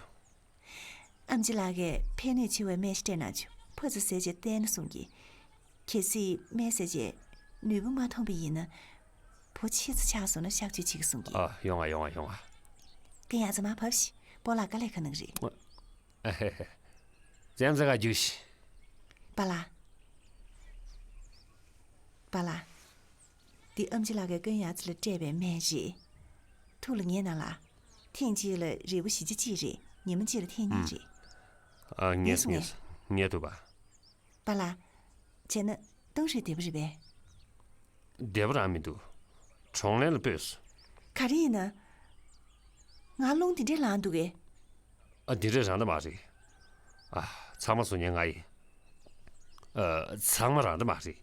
ཨེམ་ཆི་ལགས་ཀྱིས་ཕན་ནུས་ཆེ་བའི་སྨན་ཞིག་སྤྲད་གནང་བྱུང་། ཕར་ཚུར་བཟས་བྱས་བསྟེན་ན་གསུང་གི། གལ་སྲིད་སྨན་བཟས་བྱས་ནུས་པ་མ་ཐོན་པ་ཡིན་ན། བུ་ཕྱི་ཙམ་ཆགས་སོང་ན་གཤག་བཅོས་བྱེད་ཀྱི་གསུང་གི། ཨ། ཡོང་ང་ཡོང་ང་ཡོང་ང་། ཀུན་ཡག་ཚ། མར་བབས་ཤིག་སྤོ་ལགས་དཀའ་ལས་ཁག་གནང་གི་རེད། ཨ་ཧེ་ཧེ། ཙེམ་ཙེ་ག་རྒྱུགས་ཤིག་པཱ་ལགས། པཱ་ལགས། འདི་ཨེམ་ཆི་ལགས་ཀྱིས་ཀུན་ཡག་ཚ་ལ་སྤྲད་པའི་སྨན་རེད། ཐུགས་ལ་ངེས་གནང་ལགས། ཐེངས་གཅིག་ལ་རིལ་བུ་བཞི་བརྒྱ་གཅིག་རེད། ཉི་མ་གཅིག་ལ་ཐེངས་གཉིས་རེད། ཨ། ངས་ངས་སུ་ངས་ངས་སུ་ངས་ཐུབ་པ། པཱ་ལགས། བྱས་ན་ཏུང་ཧྲུའེ་བདེ་པོ་རེད་པས། བདེ་པོ་རང་མི་འདུག་གྲོང་ལྷན་ལ་སྤོས་སོང་། ག་རེ་ཡིན་ན། ང་རླུང་འདི་འདྲས་ལངས་འདུག་གས། ཨ། འདི་འདྲས་རང་འདྲ་མ་རེད། ཨ། ཚང་མ་སུ་ཉན་ང་ཡིན། ཨ། ཚང་མ་རང་འདྲ་མ་རེད།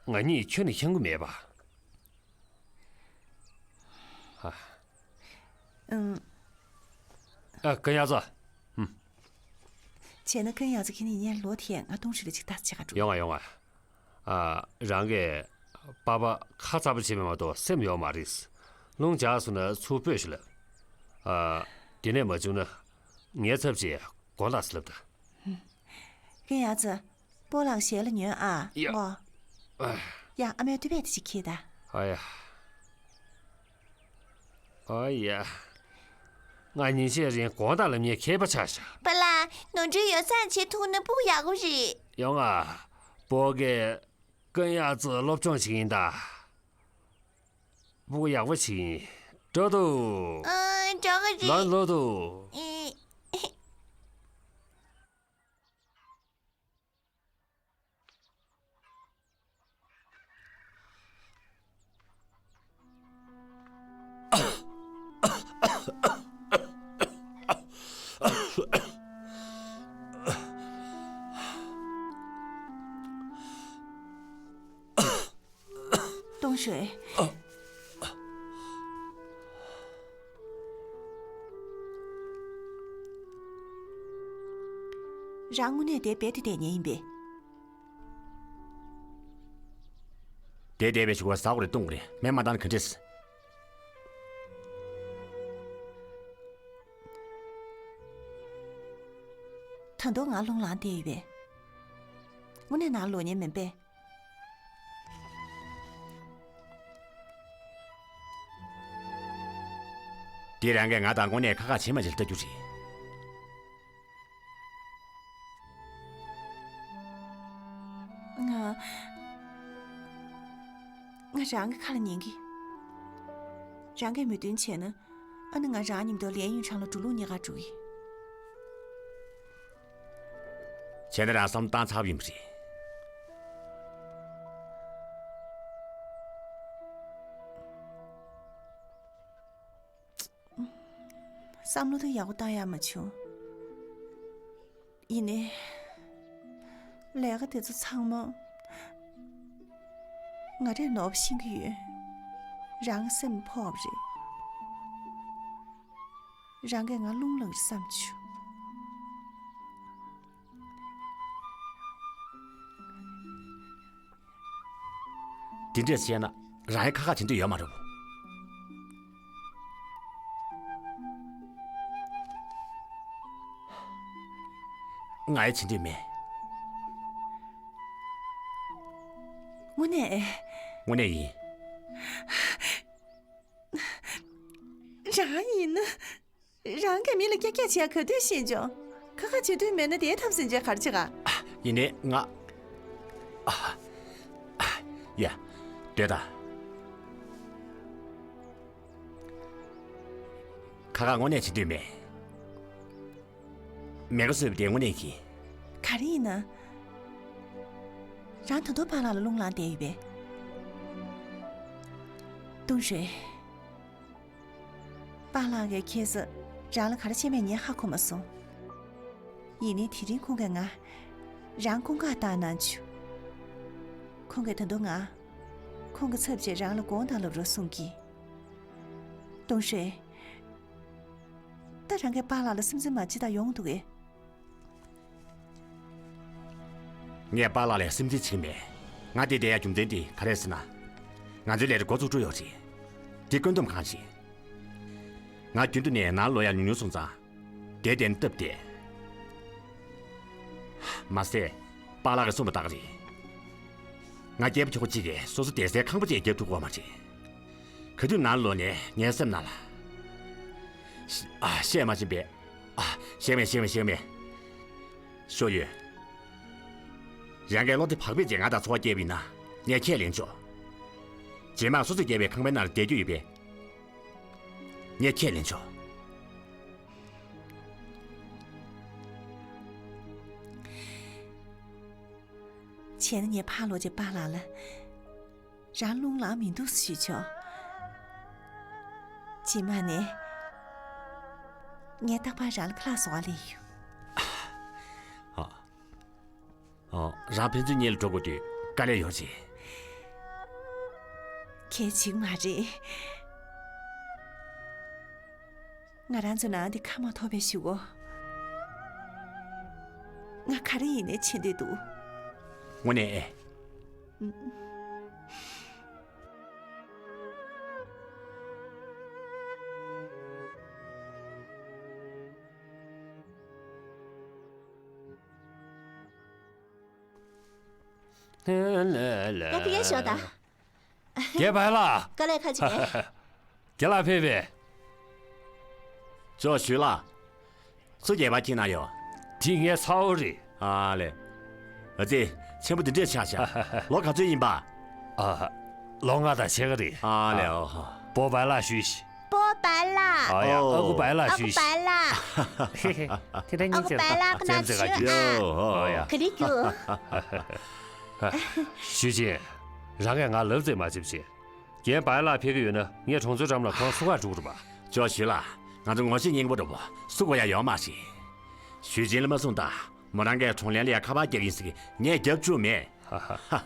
ང་གཉིས་ཁྱོན་ནས་འཁྱམ་གི་མེད་པ། ཨ། ཨང་། ཨ། ཀུན་ཡག་ཚ། ཧུམ། བྱས་ན་ཀུན་ཡག་ཚ་ཁྱེད་གཉིས་ཡར་ལོག་དེ་ང་ཏུང་ཧྲུའེ་ལ་ཅིག་ལྟ་ཙམ་བྱེད་ག་འགྲོ། ཡོང་ང་ཡོང་ང་། ཨ། རང་གིས་པ་ཕ་ཁ་ཚ་པོ་བྱེད་པ་མ་གཏོགས་སེམས་ཡོད་མ་རེད། རླུང་འཇགས་སོང་ན་ཚུར་སྤོས་ཤིག་ལབ། ཨ། དེ་ནས་མ་བྱུང་ན་ངའི་ཚབ་བྱས་དགོང་དག་ཙམ་ལབ་ད། ཀུན་ཡག་ཚ། སྤོ་ལགས་ཞལ་ལ་ཉོན་ཨ། ཡ། ཨོ། ཨ། ཡ། ཨ་མའི་ཏོ་བས་དེ་ཅིག་ཁྱེར་ད། ཨ་ཡ། ཨ་ཡ། ང་ཉིན་ཤས་རིང་དགོང་དག་ལ་ངས་མཁས་པ་ཆགས་ཤག་པཱ་ལགས། ནོར་འཁྲུལ་ཡོ་བསྲང་བྱེད་ཐུབ་ན་སྤུ་གུ་ཡག་པོ་རེད། ཡོང་ང་། སྤོ་གས་ཀུན་ཡག་ཚ་སློབ་སྦྱོང་བྱེད་ཀྱི་ཡིན་ད། སྤུ་གུ་ཡག་པོ་ཞིག་ཡིན། འགྲོ་འདུག་ཨ། འགྲོ་གི་རེད། ལམ་ལོག་འདུག་ཨེ། ཏུང་ཧྲུའེ། རང་དངོས་གནས་དེ་རྦད་དེ་བསྡད་ཉན་ཡིན་པས། དེ་བསྡད་པའི་ཞུ་བ་ཟ་དགོས་རེད། བཏུང་དགོས་རེད། སྨན་མ་བཏང་ན་ག་འདྲས། ད་དུང་ང་རླུང་ལངས་བསྡད་ཡོད་པས། དངོས་གནས་ནང་ལོག་ཉན་མིན་པས། དེ་རང་གིས་ང་དང་དངོས་གནས་ཁ་ཁ་བྱེད་མ་བྱེད་ལྟ་རྒྱུ་རེད། ང་། ང་རང་གི་ཁ་ལ་ཉན་གི། རང་གིས་མོས་མཐུན་བྱས་ན། ཨ་ནི་ང་རང་མཉམ་དུ་ལན་ཡུན་ཆང་ལ་འགྲོ་ལུགས་གཉིས་ཀ་འགྲོ་གི། བྱས་ན་རང་བསམ་བློ་བཏང་ཚར་བ་ཡིན་པ་རེད། བསམ་བློ་དེ་ཡག་པོ་བཏང་ཡག་མ་བྱུང་། ཡིན་ནའི། ལས་ཀ་དེ་ཚོ་ཚང་མ་ང་རས་ནོར་བ་ཤེས་ཀྱི་ཡོད། རང་སེམས་ཕོག་པ་རེད། རང་གིས་ང་རླུང་ལངས་རེད་བསམ་བྱུང་། དེ་འདྲས་བཤད་ན་རང་ཡང་ཁ་ཁ་བྱེད་འདོད་ཡོད་མ་རེད་བོ། ང་ཡང་བྱེད་འདོད་མེད། དངོས་གནས། དངོས་གནས་ཡིན། རང་ཡིན་ན། རང་གིས་མི་ལ་སྐྱག་སྐྱག་བྱེད་ཡ་ག་དུས་ཤེས་བྱུང་། ཁ་ཁ་བྱེད་འདོད་མེད་ན་དེའི་ཐབས་ཟིན་བྱས་ག་རེ་བྱེད་ག་ཡིན་ནའི་ང་། ཨ། ཨ། ཡ། ལྟོས་དང་། ཁ་ཁ་དངོས་གནས་བྱེད་འདོད་མེད། མེད་ཀ་བཟོས་པ་དེ་དངོས་གནས་ཡིན། ག་རེ་ཡིན་ན། རང་ད་དུང་པཱ་ལགས་ལ་རླུང་ལངས་བསྡད་ཡོད་པས། ཏུང་ཧྲེ། པཱ་ལགས་ཀྱིས་ཁ་སང་རང་ལ་ག་རེ་བྱས་མེད་ངས་ཧ་གོ་མ་སོང་། ཡིན་ནའི་དེ་རིང་ཁོང་གིས་ང་རང་སྐུ་འགག་བཏང་གནང་བྱུང་། ཁོང་གིས་ད་དུང་ང་ཁོང་གི་ཚབ་བྱས་རང་ལ་དགོངས་དག་ལབ་རོགས་གསུང་གི། ཏུང་ཧྲེ། ད་རང་གིས་པཱ་ལགས་ལ་སེམས་འཚབ་མ་བྱེད་ད་ཡོང་འདུག་གས། ངས་པཱ་ལགས་ལ་སེམས་འཚབ་བྱེད་ཀྱི་མེད། ང་འདིར་བསྡད་ཡག་རྒྱུ་མཚན་དེ་ག་རེ་རེད་ཟེར་ན། ང་ཚོའི་ལས་རིགས་འགོ་བཙུགས་འགྲོ་ཡོད་རེད། དེ་བཀོད་འདོམས་ཁང་རེད། ང་རྒྱུན་དུ་ནས་ནང་ལོག་ཡག་ཉུང་ཉུང་སོང་ཙང་། དེར་བསྡད་ན་སྟབས་བདེ། མ་ཟད། པཱ་ལགས་ཀྱིས་གསུངས་པ་ལྟར་རེད། ང་སྐྱེས་པ་ཁྱོ་ག་གཅིག་གིས་སོ་སོ་བསྡད་སའི་ཁང་པ་ཅིག་རྒྱབ་ཐུབ་ཀྱི་ཡོད་མ་རེད། ག་དུས་ནང་ལོག་ནས་ངའི་སེམས་ནང་ལ། ཤ- ཨ། བཤད་མ་ཕྱིན་པས། ཨ། ཤེས་མེད་ཤེས་མེད་ཤེས་མེད། ཤོ་ཡོད། རང་གིས་བློ་བདེ་བག་ཕེབས་ཀྱིས་ང་དང་འཚོ་བ་སྐྱེལ་བ་ཡིན་ན་ངས་ཁས་ལེན་ཆོག་རྗེས་མ་སོ་སོས་བསྐྱལ་བའི་ཁང་པའི་ནང་ལ་བསྡད་རྒྱུ་ཡོད་པས། ངས་ཁས་ལེན་ཆོག་བྱས་ན་ངས་ཕར་ལོག་རྗེས་པཱ་ལགས་ལ། རང་རླུང་ལངས་མི་འདུག་ཞུས་ཆོག་རྗེས་མ་ནས་ངས་རྟག་པར་རང་ལ་ཕར་ལ་བཟོ་བ་ལེན་ཡོང་། ཨ། ཨ། རང་ཕན་ཚུན་གཉིས་ལ་འགྲོ་དགོས་དུས་དཀའ་ལས་ཡོད་རེད། གལ་ཆེ་གི་མ་རེད། ང་རང་ཚོ་ནང་འདི་ཁ་མ་ཐོབ་པའི་གཞུག་གུ། ང་ག་རེ་ཡིན་ནའི་བྱེད་འདོད་འདུག་དངོས་གནས་ཨེ། ང་ཕ་གིར་ཞོག་དང་། རྒན་པཱ་ལགས། དཀའ་ལས་ཁག་ཅིག་རེད། རྒན་ལགས་ཕེབས་པས། ཅོག་ཞུས་ལགས། སུ་རྒྱལ་བ་ཁྱེད་ན་ཡོད། དེ་ངའི་ཚ་བོ་རེད། ཨ་ལེ། ཨ་ཙི། ཆེན་པོ་འདི་འདྲས་ཆགས་ཤག་ལོ་ག་ཚོད་ཡིན་པ། ཨ། ལོ་ལྔ་དང་ཕྱེད་ཀ་རེད། ཨ་ལེ། ཨོ་ཧོ། པོ་པཱ་ལགས་ཞུས་ཤིག་པོ་པཱ་ལགས། ཨ་ཡ། ཨོ། ཨ་ཁུ་པཱ་ལགས་ཨ་ཁུ་ཞུས་ཤིག་པཱ་ལགས། ཧེ་ཧེ། དེ་འདྲ་ཨ་སྙིང་རྗེ། ཁུ་པཱ་ལགས་ཀྱི་ན་ཅན་ཙེ་ག་ཞུ་ཅུ། ཨ། ཨོ་ཧོ། ག་རེ་རྒྱུ། ཞུས་ཅིན། རང་གིས་ང་ལབ་ཙེ་མ་བྱེད་པ་བྱེད། རྒན་པཱ་ལགས་ཕེབས་ཀྱི་ཡོད་ན་ངས་གྲོང་ཚོའི་འགྲམ་ལ་ཁོ་རང་བསུ་གར་འགྲོ་གི་རེད་པ། ཅོག་ཞུས་ལགས། ང་ཚོ་ངོ་ཤེས་རྙིང་པ་འདྲ་པོ་བསུ་དགོས་ཡ་ཡོད་མ་རེད། ཞུས་ཅིན་ལ་མ་གསུངས་དང་། མོ་རང་གིས་གྲོང་ལྷན་ལ་ཡ་ཁ་པར་རྒྱག་གིན་ཟེར་གི་ངས་རྒྱབ་བཅུག་མེད། ཧ་ཧ།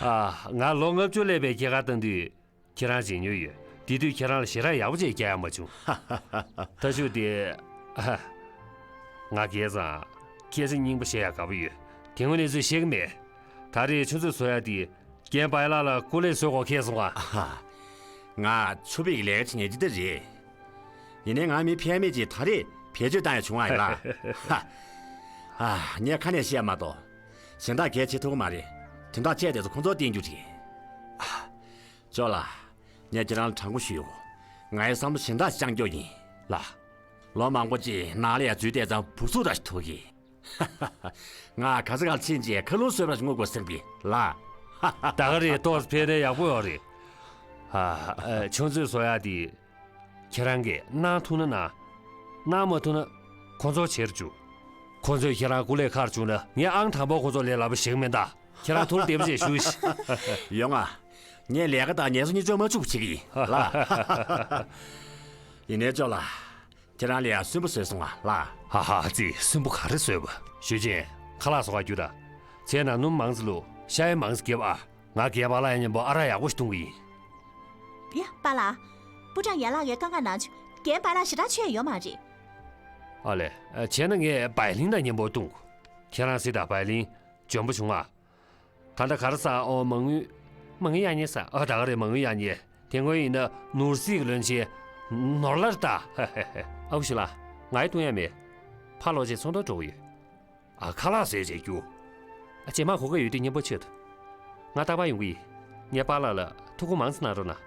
ཨ། ང་ལོ་ལྔ་བཅུ་སླེབས་པའི་སྐྱེས་སྐར་བཏང་དུས་ཁྱེད་རང་མཇལ་མྱོང་ཡོད། དེ་དུས་ཁྱེད་རང་ལ་ཞལ་རས་ཡག་པོ་ཅིག་བསྐྱལ་ཡག་མ་བྱུང་། ད་ཞུ་དེ། ཨ། ང་རྒས་ཙང་སྐད་ཆ་རྙིང་པ་བཤད་ཡག་དགའ་པོ་ཡོད། དེ་སྔོན་གནས་ཚུལ་བཤད་གི་མེད། ད་རེས་ཆུ་ཚོད་བཟོ་ཡག་དེ། རྒན་པཱ་ལགས་ལ་སྐུ་ལས་བཟོ་དགོས་ཁེལ་སོང་ཨ། ཨ་ཧ། ང་ཆུ་བེད་ཀྱི་ལས་ཀ་བྱེད་མཁན་ཅིག་ད་རེད། ཡིན་ནའི་ང་མི་ཕལ་མེད་ཅིག་ད་རེས་བེད་སྤྱོད་བཏང་ཡ་བྱུང་བ་ཡིན་ལ། ཧ། ཨ། ངས་ཁ་ནས་བཤད་མ་གཏོགས། གཞན་དག་གས་བྱེད་ཐུབ་ཀྱི་མ་རེད། དོན་དག་ཆེ་དེ་ཚོ་ཁོང་ཚོར་བསྟན་རྒྱུ་རེད། ཨ། ཅོག་ལགས། ངས་ཁྱེད་རང་ལ་དྲང་པོ་ཞུ་ཡོད། ངའི་བསམ་བློ་གཞན་དག་ཅིག་བཅང་རྒྱུ་ཡིན། ལགས། ལོ་མང་པོ་ཅིག་ནང་ལ་ཡ་འཛུལ་བསྡད་ཙང་བུ་ཚུགས་ར་ཞིག་ཐུག་གི། ང་ག་ས་གར་ཕྱིན་རྗེས་མཁའ་རླུང་བཟོས་པ་ཞིག་རྔུབ་དགོས་བསམ་གི་ལགས། ད་ག་རེད། ཏོག་ཙམ་ཕེབས་ན་ཡག་པོ་ཡོད་རེད། ཨ། ཨ། ཆུ་མཛོད་བཟོ་ཡག་དེ། ཁྱེད་རང་གིས་གནང་ཐུབ་ན་གནང་། གནང་མ་ཐུབ་ན་ཁོང་ཚོར་བྱེད་རུ་བཅུག་ཁོང་ཚོས་ཁྱེད་རང་སྐུ་ལས་ཁག་བཅུག་ན་ངས་ཨང་དང་པོ་ཁོང་ཚོ་ལས་སླ་པོ་ཞིག་མིན་ད། ཁྱེད་རང་ཐུགས་བདེ་པོ་བྱས་བཞུགས་ཤིག་ཡོང་ང་། ངས་ལས་ཀ་དང་ངལ་གསོ་གཉིས་ཆ་མ་འཆུག་པ་བྱེད་ཀྱི་ཡིན་ལགས། ཡིན་ནའི་ཅོག་ལགས། ཁྱེད་རང་ལ་ཡ་སུན་པོ་བཟོས་སོང་ང་ལགས། ཧ་ཧ། ཙི། སུན་པོ་ག་རེ་བཟོས་པ། ཞུས་ཅིན། ཁ་ལག་བཟོ་ག་རྒྱུགས་དང་། ཚལ་ནང་སྣུམ་མང་ཙམ་བླུགས། ཤ་ཡང་མང་ཙམ་བརྒྱབ་ཨ། ང་རྒན་པཱ་ལགས་མཉམ་པོ་ཨ་རག་ཡག་པོ་ཞིག་འཐུང་གི་ཡིན། ཡ། པཱ་ལགས། པུ་ཀྲང་ཡན་ལགས་ཀྱིས་བཀའ་མངགས་གནང་བྱུང་། རྒན་པཱ་ལགས་ཞེ་དྲག་ཆེ་ཡོད་མ་རེད། ཨ་ལས། བྱས་ན་ངས་བའི་ལིན་དང་མཉམ་པོ་འཐུང་། ཁྱེད་རང་གཟིགས་དང་། བའི་ལིན་འཇོན་པོ་བྱུང་ང་། ད་ལྟ་ག་རེ་ཟ། ཨོ། མ་དངུལ། མ་དངུལ་གཡར་མཁན་ཟ། ཨ། ད་ག་རེད། མ་དངུལ་གཡར་མཁན། དེ་སྔོན་ཡིན་ན་ནོར་སྲིད་ཀྱི་བློན་ཆེན་ནོར་ལར་ད། ཨ་ཁུ་ཞུ་ལགས། ང་ཡི་འཐུང་ཡ་མེད། ཕར་ལོག་རྗེས་ཚོང་དོན་འགྲོ་གི་ཡོད། ཨ། ཁ་ལག་ཟས་བྱས་རྒྱུགས། ཨ། རྗེས་མ་གོ་སྐབས་ཡོད་དུས་མཉམ་པོ་མཆོད་དོ། ང་རྟག་པར་ཡོང་གི་ཡིན། ངའི་པཱ་ལགས་ལ་ཐུགས་ཁུར་མང་ཙམ་གནང་རོགས་གནང་།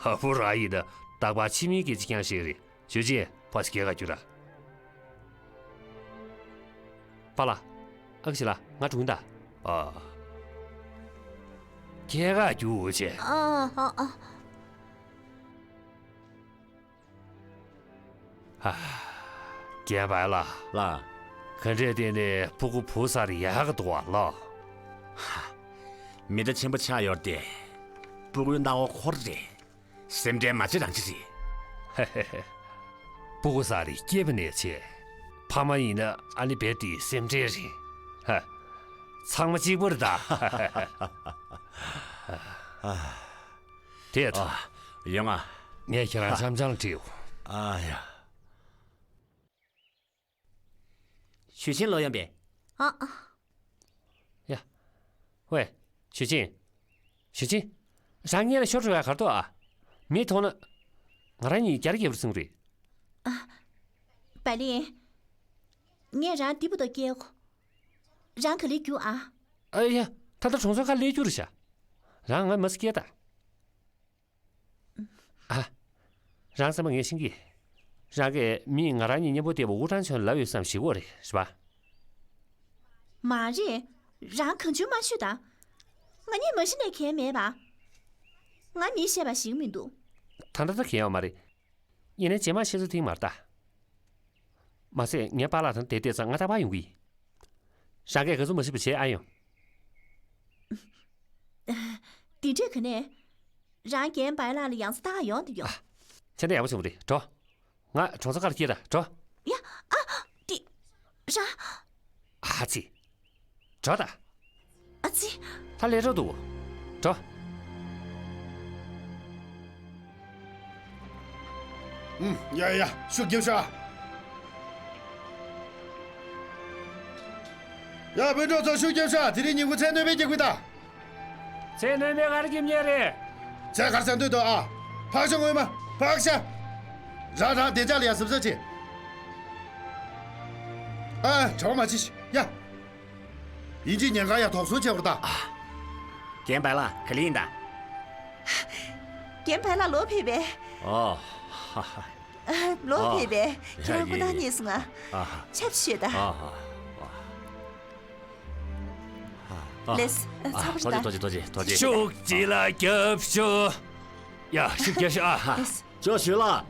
ཧ། བུ་ར་ཡིན་ན་རྟག་པར་ཕྱི་མིའི་སྐད་ཆ་རྐྱང་བཤད་རེད། ཞུས་ཅིན། ཕར་ཞིག་སྐྱེལ་ག་རྒྱུགས་ར། པཱ་ལགས། ཨ་ཁུ་ཞུ་ལགས། ང་འགྲོ་གི་ཡིན་ད། ཨ། སྐྱེལ་ག་རྒྱུགས་བྱས། ཨ། ཨ། ཨ། ཧ། རྒན་པཱ་ལགས། ལགས། ག་འདྲས་བལྟས་ནས་སྤུ་གུ་བུ་ཟེར་ཡག་གི་འདུག་པ་ལགས། ཧ། མི་ད་ཆེན་པོ་ཆགས་ཡོད་དེ། སྤུ་གུའི་སྣང་བ་ཁོ་རང་རེད། སེམས་ཁྲལ་མ་བྱེད་རང་བྱེད་རེད། ཧེ་ཧེ་ཧེ། སྤུ་གུ་ཟེར་རེད། སྐྱེས་པ་ནས་བྱས། ཕ་མ་ཡིན་ན་ཨ་ནི་རྦད་དེ་སེམས་ཁྲལ་རེད། ཧ། ཚང་མ་གཅིག་པ་རེད་ད། དེ་ཐོག་ཨ། ཡོང་ང་། ངས་ཁྱེད་རང་འཆམ་འཆམ་ལ་ཁྲིད་ཡོང་། ཨ་ཡ། ཞུས་ཅིན་ལོག་ཡོང་པས། ཨ། ཨ། ཡ། ཝེ། ཞུས་ཅིན། ཞུས་ཅིན། རང་སྔོན་ལ་ཤོར་འགྲོ་ཡ་ག་རེ་འདུག་ཨ། མིས་མཐོང་ན། ང་རང་གཉིས་རྒྱ་རེ་རྒྱབ་རེ་གསུང་རེད། ཨ། བའི་ལིན། ངས་རང་འདི་བར་དུ་སྐྱེལ་གོ། རང་ག་ལེར་རྒྱུགས་ཨ། ཨ་ཡ། ད་ལྟ་གྲོང་ཚོའི་ཁ་སླེབས་རྒྱུ་རེད་ཤག་རང་ང་མ་སི་སྐྱེལ་དང་། ཨ། རང་བསམ་པ་ངས་ཤེས་ཀྱི། རང་གིས་མིས་ང་རང་གཉིས་མཉམ་པོ་བསྡད་པ་ཝུ་ཀྲང་ཆོན་ལབ་ཡོད་བསམ་ཞིག་གོ་རེད། རེད་པ། མ་རེད། རང་གང་བྱུང་མ་ཤོད་དང་། ང་གཉིས་མ་གཞི་ནས་གལ་མེད་པ། ང་མིས་བཤད་པ་ཞིག་མི་འདུག་ད་ལྟ་ད་གལ་ཡོད་མ་རེད། ཡིན་ནའི་རྗེས་མ་བཤད་ཚུལ་དེ་མ་རེད་ད། མ་ཟད་ངའི་པཱ་ལགས་དང་དེ་བལྟས་ཙང་ང་རྟག་པར་ཡོང་གི་ཡིན། རང་གིས་ག་ཚོད་མ་ཤེས་པ་བྱེད་ཨ་ཡོང་། འདི་འདྲས་ག་ནས། རང་རྒན་པཱ་ལགས་ལ་ཡང་སེ་ད་ག་ཡོང་དུ་ཡོང་། ཨ། ཆ་ནས་ཡག་པོ་བྱུང་བ་རེད། འགྲོ། ང་གྲོང་ཚོ་ཁ་ལ་སྐྱེལ་དང་། འགྲོ། ཡ། ཨ། འདི། རང་། ཨ་ཙི། འགྲོ་དང་། ཨ་ཙི། ད་ལས་འགྲོ་འདུག་འགྲོ། ཨུམ། ཡ་ཡ། ཤུགས་རྒྱབ་ཤོག་ཡ། སྤུན་གྲོགས་ཚོ་ཤུགས་རྒྱབ་ཤོག་དེ་རིང་ཉིན་གུང་ཚལ་སྣོན་པའི་རྒྱག་དགོས་ད། ཚལ་སྣོན་པའི་ག་རེ་རྒྱབ་མཁན་རེད། ཚལ་ག་རེ་ཟ་འདོད་འདུག་ཨ། ཕག་ཤ་རྔོན་མ། ཕག་ཤ། རང་རང་བདེ་འཇགས་ལ་ཡ་གཟབ་གཟབ་བྱེད། ཨ། གྲོགས་མ་བྱེད་ཤིག་ཡ། ཡིན་གཅིག་ཉེན་ཁ་ཡ་དོགས་ཟོན་བྱེད་པར་ད། ཨ། རྒན་པཱ་ལགས་ག་ལེར་ཡིན་ད། རྒན་པཱ་ལགས་ལོག་ཕེབས་པས། ཨོ། ཧ་ཧ། ལོག་ཨོ། ཕེབས་པས། ཡ། ཁྱེད་རང་སྐུ་ཡ། ཐང་ཡ། རྙེད་སོང་ང་། ཨ་ཧ། ཆབ་ཞུས་ད། ཨ་ཧ། ཨ་ཧ། ལེས། ཨ། ཚ་པོ་ཐོག་ཅིག་ད། ཐོག་ཅིག་ཐོག་ཅིག་ཐོག་ཅིག་ཤུགས་ཅིག་ལ་རྒྱབ་ཤོག་ཡ། ཤུགས་རྒྱབ་ཤོག་ཨ་ཧ། ལེས། ཇོ་ཞུས་ལགས།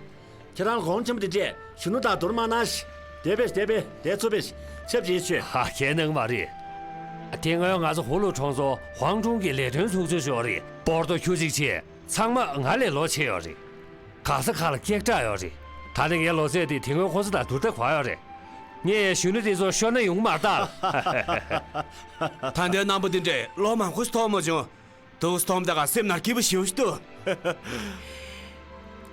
ཁྱེད་རང་གོང་ཆེན་པོ་དེ་འདྲས་གཞོན་ནུ་དང་བསྡུར་མ་གནང་ཞིག་དེ་པེ་དེ་པེ་དེ་ཚུ་པེ་ཆབ་ཅིག་ཆོས། ཧ། ཁྱེད་ནང་མ་རེད། དེ་སྔོན་ང་ཚོ་ཧུ་ལུ་གྲོང་ཚོ་ཧུང་ཀྲུང་གི་ལས་དོན་ཚོགས་ཆུང་ཞིག་ཡོད་རེད། པོར་ཏོ་ཁྱུ་གཅིག་བྱས། ཚང་མ་ང་ལས་ལོ་ཆེ་ཡོད་རེད། ག་ས་ག་ལ་སྐད་གྲགས་ཡོད་རེད། ད་ནི་ངའི་ལོ་ཚད་དེ་དེ་སྔོན་ཁོ་ཚོ་དང་བསྡུར་ཐབས་ག་ཡོད་རེད། ངས་གཞོན་ནུ་དེ་ཚོ་ཤོར་ན་ཡོང་མ་རེད་ད། ད་ལྟའི་རྣམ་པ་འདི་འདྲས་ལོ་མང་པོ་ཞིག་ཐོབ་མ་བྱུང་། དུས་ཐོག་མཐའ་ཁ་སེམས་ནང་སྐྱིད་པོ་ཞེ་པོ་ཞིག་འདུག་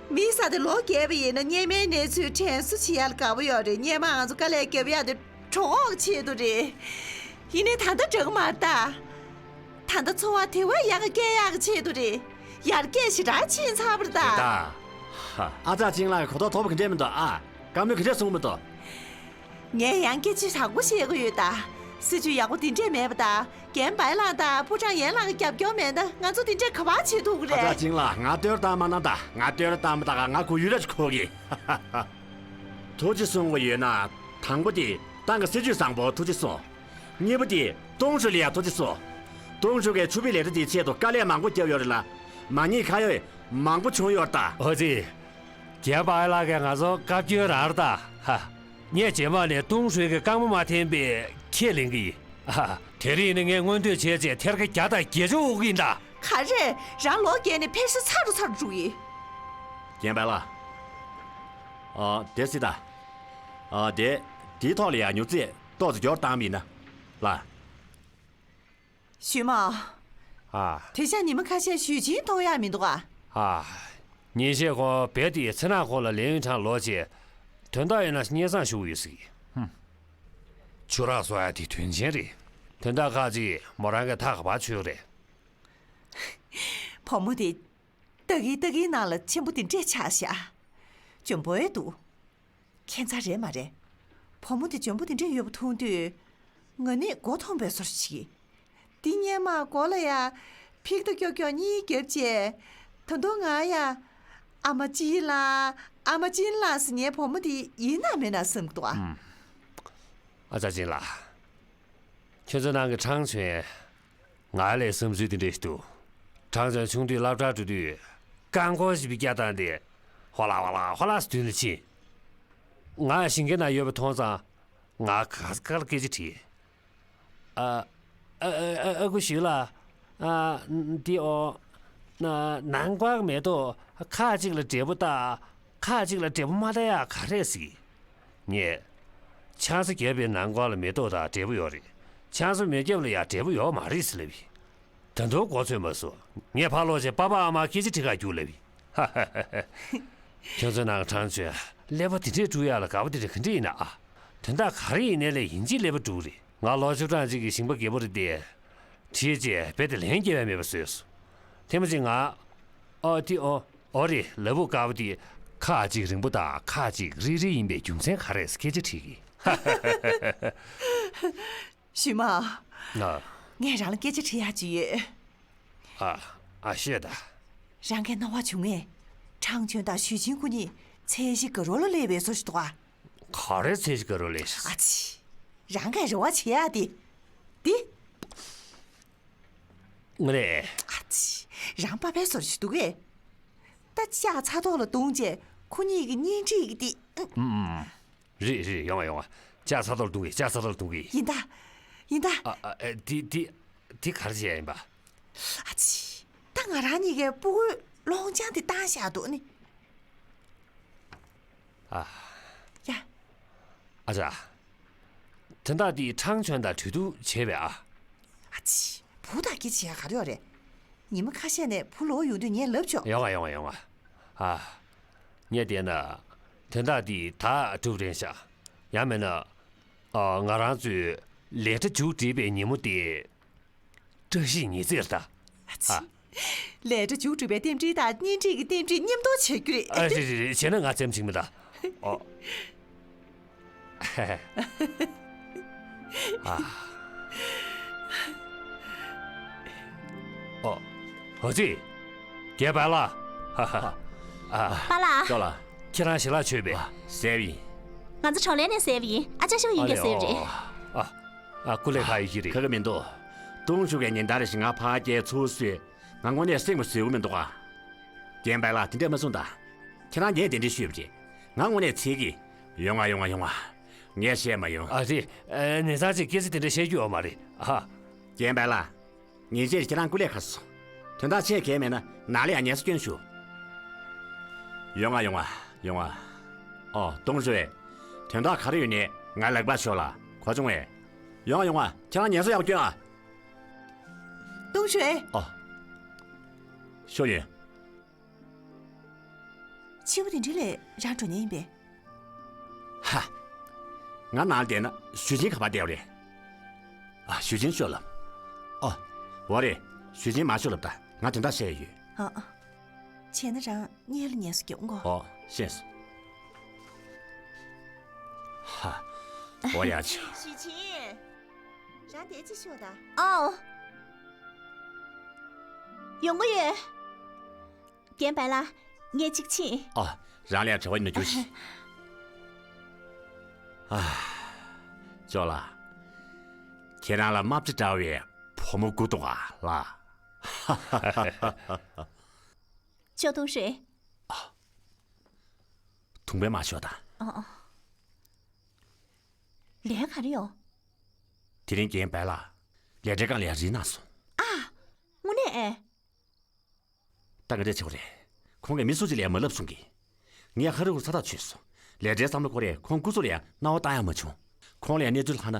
མི་ས་དེ་ལོ་རྒས་པ་ཡིན་ན་སྔོན་མའི་གནས་ཚུལ་དྲན་གསོ་བྱེད་ཡ་ལ་དགའ་པོ་ཡོད་རེད། སྔོན་མ་ང་ཚོ་དཀའ་ལས་རྒྱབ་ཡ་དེ་གྲོད་ཁོག་ཆེད་དུ་རེད། ཡིན་ནའི་ད་ལྟ་དྲག་མ་རེད་ད། ད་ལྟ་འཚོ་བ་དེ་བས་ཡག་ག་སྐྱེལ་ཡག་གི་ཆེད་དུ་རེད། ཡར་རྒྱས་ཞེ་དྲག་ཕྱིན་ཚར་བ་རེད་ད། རེད་ད། ཧ། ཨ་ཙག་ཅིན་ལགས་གོ་རྟོགས་ཐོབ་པ་ག་འདྲས་མི་འདུག་ཨ། བཀའ་མོལ་ག་འདྲས་གསུངས་མི་འདུག་ངས་ཡང་སྐད་ཆ་དྲང་པོ་བཤད་ཀྱི་ཡོད་ད། སྲིད་ཇུས་ཡག་པོ་དེ་འདྲས་མེད་པ་དང་། རྒན་བའི་ལགས་དང་ཕུ་ཀྲང་ཡན་ལགས་ཀྱི་རྒྱབ་སྐྱོར་མེད་ན་ང་ཚོ་དེ་འདྲས་ག་པར་བྱེད་ཐུབ་ཀྱི་ཨ་ཅག་རེད། ཅིང་ལགས། ང་ལྟོས་བཏང་མ་གནང་དང་། ང་ལྟོས་བཏང་མ་དང་། ང་གུ་ཡུ་ར་ཅིག་ཁོ་གི། ཐུགས་རྗེ་གསུང་གི་ཡོད་ན། དང་པོ་དེ་ཏང་གི་སྲིད་ཇུས་བཟང་པོ་ཐུགས་རྗེ་གསུང་། གཉིས་པ་དེ་ཏུང་ཧྲུའུ་ལ་ཡང་ཐུགས་རྗེ་གསུང་། ཏུང་ཧྲུའུ་གིས་ཆུ་བེད་ལས་གྲྭ་དེའི་ཆེད་དུ་དཀའ་ལས་མང་པོ་བརྒྱབ་ཡོད་རེད་ལ། མ་ཉེས་ཁ་གཡོག་མང་པོ་བྱུང་ཡོད་རེད་ད། ཨོ་ཙི། རྒན་བའི་ལགས་ཀྱིས་ང་ཚོ་བཀའ་བཀྱོན་རང་རེད་ད། ཧ། ངས་རྗེས་མ་ནས་ཏུང་ཧྲུའུ་གི་རྐང་པ་མ་འཐེན་པའི་ཁས་ལེན་གི་ཡིན། ཨ། དེ་རིང་ནི་ངས་མངོན་འདོད་བྱས་རྗེས་ཐེར་ཀ་བརྒྱ་དང་བརྒྱད་ཅུ་དབུག་གི་ཡིན་ད། ག་རེ། རང་ལོ་བརྒྱད་ནས་ཕལ་ཆེར་ཚ་རུ་ཚ་རུ་འགྲོ་གི་ཡིན། རྒན་བའི་ལགས། ཨ། དེ་སྲིད་ད། ཨ། དེ། དེའི་ཐོག་ལ་ཡང་མྱུར་ཚད་ཏོག་ཙམ་མགྱོགས་བཏང་བ་ཡིན་ན། ལགས། ཞུས་མ། ཨ། དེ་ཤ་ཉི་མ་ཁ་ཤས་ཞུས་ཅིན་མཐོང་ཡག་མི་འདུག་ཨ། ཨ། ཉིན་ཤས་གོང་བེ་དེའི་ཚེ་ནག་ཁོ་ལ་ལིན་ཡུན་ཁྲང་ལོག་བྱས། དོན་དག་ཡིན་ན་སྙན་སེང་ཞུ་གི་ཡོད་ཟེར་གི། ཧུམ། ཆུ་རགས་གསོ་ཡག་དེ་དོན་ཆེན་རེད། དོན་དག་ཁག་ཅིག་མོ་རང་གིས་ཐག་ག་པར་ཆོད་རེད། བུ་མོ་དེ། ཏག་གི་ཏག་གི་ནང་ལ་ཆེན་པོ་དེ་འདྲས་ཆགས་ཤག་འཇོན་པོ་ཨེ་འདུག་ཁྱད་མཚར་རེད་མ་རེད། བུ་མོ་དེ་འཇོན་པོ་དེ་འདྲས་ཡོད་པ་མཐོང་དུས། ང་ནི་མགོ་འཐོམས་པའི་བཟོ་འདྲ་ཞིག་འདི་སྔོན་མ་མགོ་ལ་ཡ། ཕིག་ཏོ་ཀྱོག་ཀྱོག་གཉིས་བརྒྱབ་བྱས། ད་དུང་ང་ཡ། ཨ་མ་ཅི་ལ། ཨ་མ་ཅིན་ལ་ཟེར་ངའི་བུ་མོ་དེ་ཡིན་ན་མིན་ན་བསམ་གི་འདུག་ཨ། ཨ་ཅག་ཅིན་ལགས། ཁྱོད་ཚོའི་ནང་གི་ཁྲང་ཆོན། ང་ལས་བསམ་ཚུལ་དེ་འདྲ་ཞིག་འདུག་ཁྲང་ཆོན་ཆུང་དུས་སློབ་གྲྭར་འགྲོ་དུས། རྐང་འཁོར་ཞིག་པའི་སྐྱ་བཏང་སྟེ། ཧོ་ལ་ཧོ་ལ་ཧོ་ལ་ཟེར་མདུན་ལ་ཕྱིན། ང་ཞིང་ཁའི་ནང་ཡོད་པ་མཐོང་ཙང་། ང་ག་ས་ག་ལ་སྐད་ཆ་དྲིས། ཨ། ཨ་ཨ་ཨ་ཨ་ཁུ་ཞུས་ལགས། ཨ། འདི་འོ། ན་ནང་ཀོ་གི་མེ་ཏོག་ཁ་ཅིག་ལ་འབྲས་བུ་བཏགས། ཁ་ཅིག་ལ་འབྲས་བུ་མ་བཏགས་ཡག་ག་རེ་ཟེར་གི། ངས། ཆང་ས་བརྒྱབ་པའི་ནང་ཀོ་ལ་མེ་ཏོག་དང་འབྲས་བུ་ཡོད་རེད། ཆང་ས་མེ་བརྒྱབ་ལ་ཡང་འབྲས་བུ་ཡོད་མ་རེད་ཟེར་ལབ་ཡིན། ད་དུང་མགོ་ཚོས་མ་སོང་། ངས་ཕར་ལོག་བྱས་པ་ཕ་ཨ་མར་སྐད་ཆ་དྲི་གར་རྒྱུགས་ལབ་ཡིན། ཧ་ཧ་ཧ་ཧ། ཁྱོད་ཚོའི་ནང་ཁྲང་ཆོན་ཀླད་པ་དེ་འདྲས་དཀྲུག་ཡག་ལ་དགའ་པོ་དེ་འདྲ་ག་འདྲས་ཡིན་ན་ཨ། དོན་དག་ག་རེ་ཡིན་ནའི་ལས་ཡིན་གཅིག་ཀླད་པ་དཀྲུག་རེད། ང་ལོ་བཅུ་གྲངས་གཅིག་གི་ཞིང་པ་རྒད་པོ་རེད་དེ། ཁྲིད་བྱས་རྦད་དེ་ལན་རྒྱག་ཡ་མེད་པ་བཟོས་སོང་། ཐེངས་མ་གཅིག་ང་། ཨོ་དེ་ཨོ། ཨོ་རེད། ལ་ཕུག་དཀར་པོ་དེ། ཁ་གཅིག་རིང་པོ་དང་ཁ་གཅིག་རིལ་རིལ་ཡིན་པའི་རྒྱུ་མཚན་ག་རེ་སྐད་ཆ་དྲིས་གི། ཞུས་མ། ཨ། ངས་རང་ལ་སྐད་ཆ་དྲི་ཡག་ཅིག་ཡོད། ཨ། ཨ། བཤད་ད། རང་གིས་སྣང་བ་བྱུང་ངས། ཁྲང་ཆོན་དང་ཞུས་ཅིན་ཁོ་གཉིས་ཚད་གཞི་ག་རོ་ལ་སླེབས་པའི་བཟོ་ཞིག་འདུག་ཨ། ག་རེ་ཚད་གཞི་ག་རོ་ལ་སླེབས་ཤག་ཨ་ཙི། རང་གིས་རེ་བ་བྱེད་ཡག་དེ། དེ། ངས་རེད། ཨ་ཙི། རང་པ་ཕའི་བཟོ་ཞིག་འདུག་གས། ད་ལྕགས་ཚ་ཐོག་ལ་བརྡུངས་བྱས་ཁོ་གཉིས་ཀྱི་གཉེན་སྒྲིག་གི་དེ། ཨུམ་ཨུམ། རེད་རེད། ཡོང་བ་ཡོང་བ། ལྕགས་ཚ་ཐོག་ལ་བརྡུངས་གི། ལྕགས་ཚ་ཐོག་ལ་བརྡུངས་གི། ཡིན་ད། ཡིན་ད། ཨ་ཨ་ཨ། དེ་དེ་དེ་ག་རེ་བྱས་ཡིན་པ། ཨ་ཙི། ད་ང་རང་གཉིས་ཀའི་སྤུ་གུའི་སློང་ཆང་དེ་བཏང་བཞག་འདུག་ནི། ཨ། ཡ། ཨ་ཅག་དོན་དག་འདི་ཁྲང་ཆོན་དང་གྲོས་བསྡུར་བྱས་པས་ཨ། ཨ་ཙི། བུ་དང་སྐད་ཆ་བྱེད་ཡག་ག་རེ་ཡོད་རེད། ཉི་མ་ཁ་ཤས་ནས་བུ་ལོག་ཡོང་དུས་ངས་ལབ་ཆོག་ཡོང་ང་ཡོང་ང་ཡོང་ང་། ཨ། ངས་བལྟས་ན། དོན་དག་འདི་ད་གྲུབ་རན་ཤག་ཡང་མིན་ན། ཨ། ང་རང་ཚོས་ལས་གྲྭ་མཇུག་སྒྲིལ་བའི་ཉིན་མོ་དེ། བཀྲ་ཤིས་ཉི་ཟེར་ད། ཨ་ཙི། ཨ། ལས་གྲྭ་མཇུག་སྒྲིལ་བའི་རྟེན་འབྲེལ་དང་གཉེན་སྒྲིག་གི་རྟེན་འབྲེལ་མཉམ་དུ་བྱེད་རྒྱུ་རེད། ཨ། རེད་རེད་རེད། བྱས་ན་ང་རྩེད་མོ་བྱེད་ཀྱི་མིན་ད། ཨོ། ཨ། ཨོ། ཨོ་ཙི། རྒན་པཱ་ལགས། ཧ་ཧ། ཨ། པཱ་ལགས། ཅོ་ལགས། ཁྱེད་རང་ཞལ་ལག་མཆོད་པས། ཨ། ཟས་པ་ཡིན། ང་ཚོ་གྲོང་ལས་ནས་ཟས་པ་ཡིན། ཨ་ཅག་ཤོ་ཡིན་གྱི་ཟས་པ་རེད། ཨ་ལེ་ཨོ། ཨ། ཨ། སྐུ་ལས་ཁག་ཡོད་ཀྱི་རེད། ཁག་གི་མི་འདུག་ཏུང་ཧྲུའུ་གིས་ཉིན་ལྟར་བཞིན་ང་ཕར་བསྐྱལ་ཚུར་བསུས། ང་དངོས་གནས་སེམས་ལ་བཟོད་ཀྱི་མི་འདུག་ཨ། རྒན་པཱ་ལགས་དེ་འདྲས་མ་གསུངས་དང་། ཁྱེད་རང་ངས་གདན་འདྲེན་ཞུས་པ་རེད། ང་དངོས་གནས་ཚིག་གིས། ཡོང་ང་ཡོང་ང་ཡོང་ང་། ངས་བཤད་མ་ཡོང་། ཨ་རེད། ཨ། ཉེ་ཆར་ཅིག་སྐད་ཆ་དེ་འདྲ་བཤད་རྒྱུ་ཡོད་མ་རེད་ཨ། རྒན་པཱ་ལགས། ཉིན་ཤས་ཁྱེད་རང་སྐུ་ལས་ཁག་སོང་། དོན་དག་ཆེ་གལ་མེད་ན་ནང་ལ་ཡང་ཉལ་ས་སྐྱོན་ཞུ། ཡོང་ང་ཡོང་ང་ཡོང་ང་། ཨོ། ཏུང་ཧྲུའུ། དོན་དག་ག་རེ་ཡོད་ནའི་ང་ལག་པར་ཤོག་ལ་གོ་བྱུང་བས། ཡོང་ང་ཡོང་ང་། ཁྱེད་རང་ཉལ་ས་ཡག་པོ་སྐྱོན་ཨ། ཏུང་ཧྲུའུ། ཨོ། ཤོ་ཡོན། ཕྱི་པོ་དེ་འདྲ་ལས་རང་འགྲོ་མཁན་ཡིན་པས། ཧ། ང་ནང་བསྡད་ན་ཞུས་ཅིན་ག་པར་བསྡད་པ་རེད། ཨ། ཞུས་ཅིན་ཤོག་ལབ། ཨོ། འོ་རེད། ཞུས་ཅིན་མར་ཤོག་ལབ་དང་། ང་དོན་དག་བཤད་ཡོད། ཨ་ཨ། བྱས་ན་རང་སྔོན་ལ་ཉལ་ས་སྐྱོབ་གོ། ཨོ། ཤེས་སོང་། ཧ། འོ་ཡ་ཆེ། ཞུས་ཅིན། དེ་ཅི་ཤོད་ད། ཨའོ། ཡོང་གི་ཡོད། རྒན་པཱ་ལགས། ངས་གཅིག་ཕྱིན། ཨ། རང་ལ་ཡང་བྲེལ་བ་ཡིན་ན་རྒྱུགས་ཤིག་ཨ། ཅོ་ལགས། ཁྱེད་རང་ལ་རྨ་བྱ་འདྲ་བའི་བུ་མོ་དགོས་འདུག་ག་ལགས། ཅོ་ཏུང་ཧྲེ། དུང་པའི་མ་ཤོད་དང་། ཨ་ཨ། ལན་ག་རེ་ཡོད། དེ་རིང་རྒན་པཱ་ལགས་ལས་གྲྭའི་སྒང་ལ་ཡར་རིལ་གནང་སོང་། ཨ། དངོས་གནས་ཨེ། ད་ག་འདྲས་བྱེད་དགོས་རེད། ཁོང་གིས་མི་སུ་གཅིག་ལ་ཡང་མ་ལབ་གསུང་གི། ངས་ཧ་རི་ཧུར་ས་ཐག་ཆོད་སོང་། ལས་གྲྭའི་བསམ་བློ་འཁོར་རེད། ཁོང་སྐུ་གཟུགས་ལ་ཡང་སྣང་བ་བཏང་ཡག་མ་བྱུང་། ཁོང་ལ་ཡང་གནས་ཚུལ་ལྷག་ན།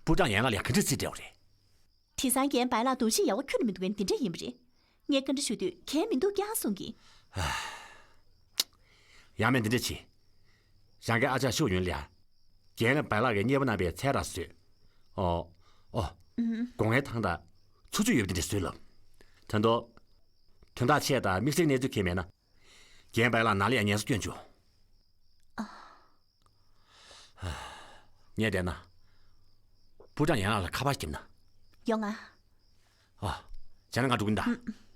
པུའུ་ཀྲང་ཡན་ལགས་ལ་ཡང་ག་འདྲས་རྩིས་སྤྲད་དགོས་རེད། དེང་སང་རྒན་པཱ་ལགས་འདུ་ཤེས་ཡག་པོ་ཁྱོན་ནས་མི་འདུག་མཁན་འདི་འདྲ་ཡིན་པ་རེད། ངས་བཀའ་འདྲི་ཞུ་དུས་གལ་མི་འདུག་ཀྱང་གསུང་གི། ཡང་མེད་འདི་འདྲ་བྱེད། རང་གི་ཨ་ཅག་ཤོག་ཡོན་ལ་ཡ། རྒན་པཱ་ལགས་ཀྱིས་མཉེས་པོ་གནང་བའི་ཚལ་རག་བཟོས། ཨོ། ཨོ། ཨུམ། སྒོ་ངའི་ཐང་དང་། ཆུ་ཆུ་ཡོད་པ་འདི་འདྲ་བཟོས་ལབ། ད་དུང་། དོན་དག་ཆེ་དང་དམིགས་བསལ་གནས་ཚུལ་གང་མེད་ན། རྒན་པཱ་ལགས་ནང་ལ་ཡ་ངལ་གསོ་སྐྱོན་བྱུང་། ཨ། ངས་བསྡད་ན། པུའུ་ཀྲང་ཡན་ལགས་ལ་ཁ་པར་བརྒྱབ་ན། ཡོང་ང་། ཨ། བྱས་ན་ང་འགྲོ་གི་ཡིན་ད། ཨུམ།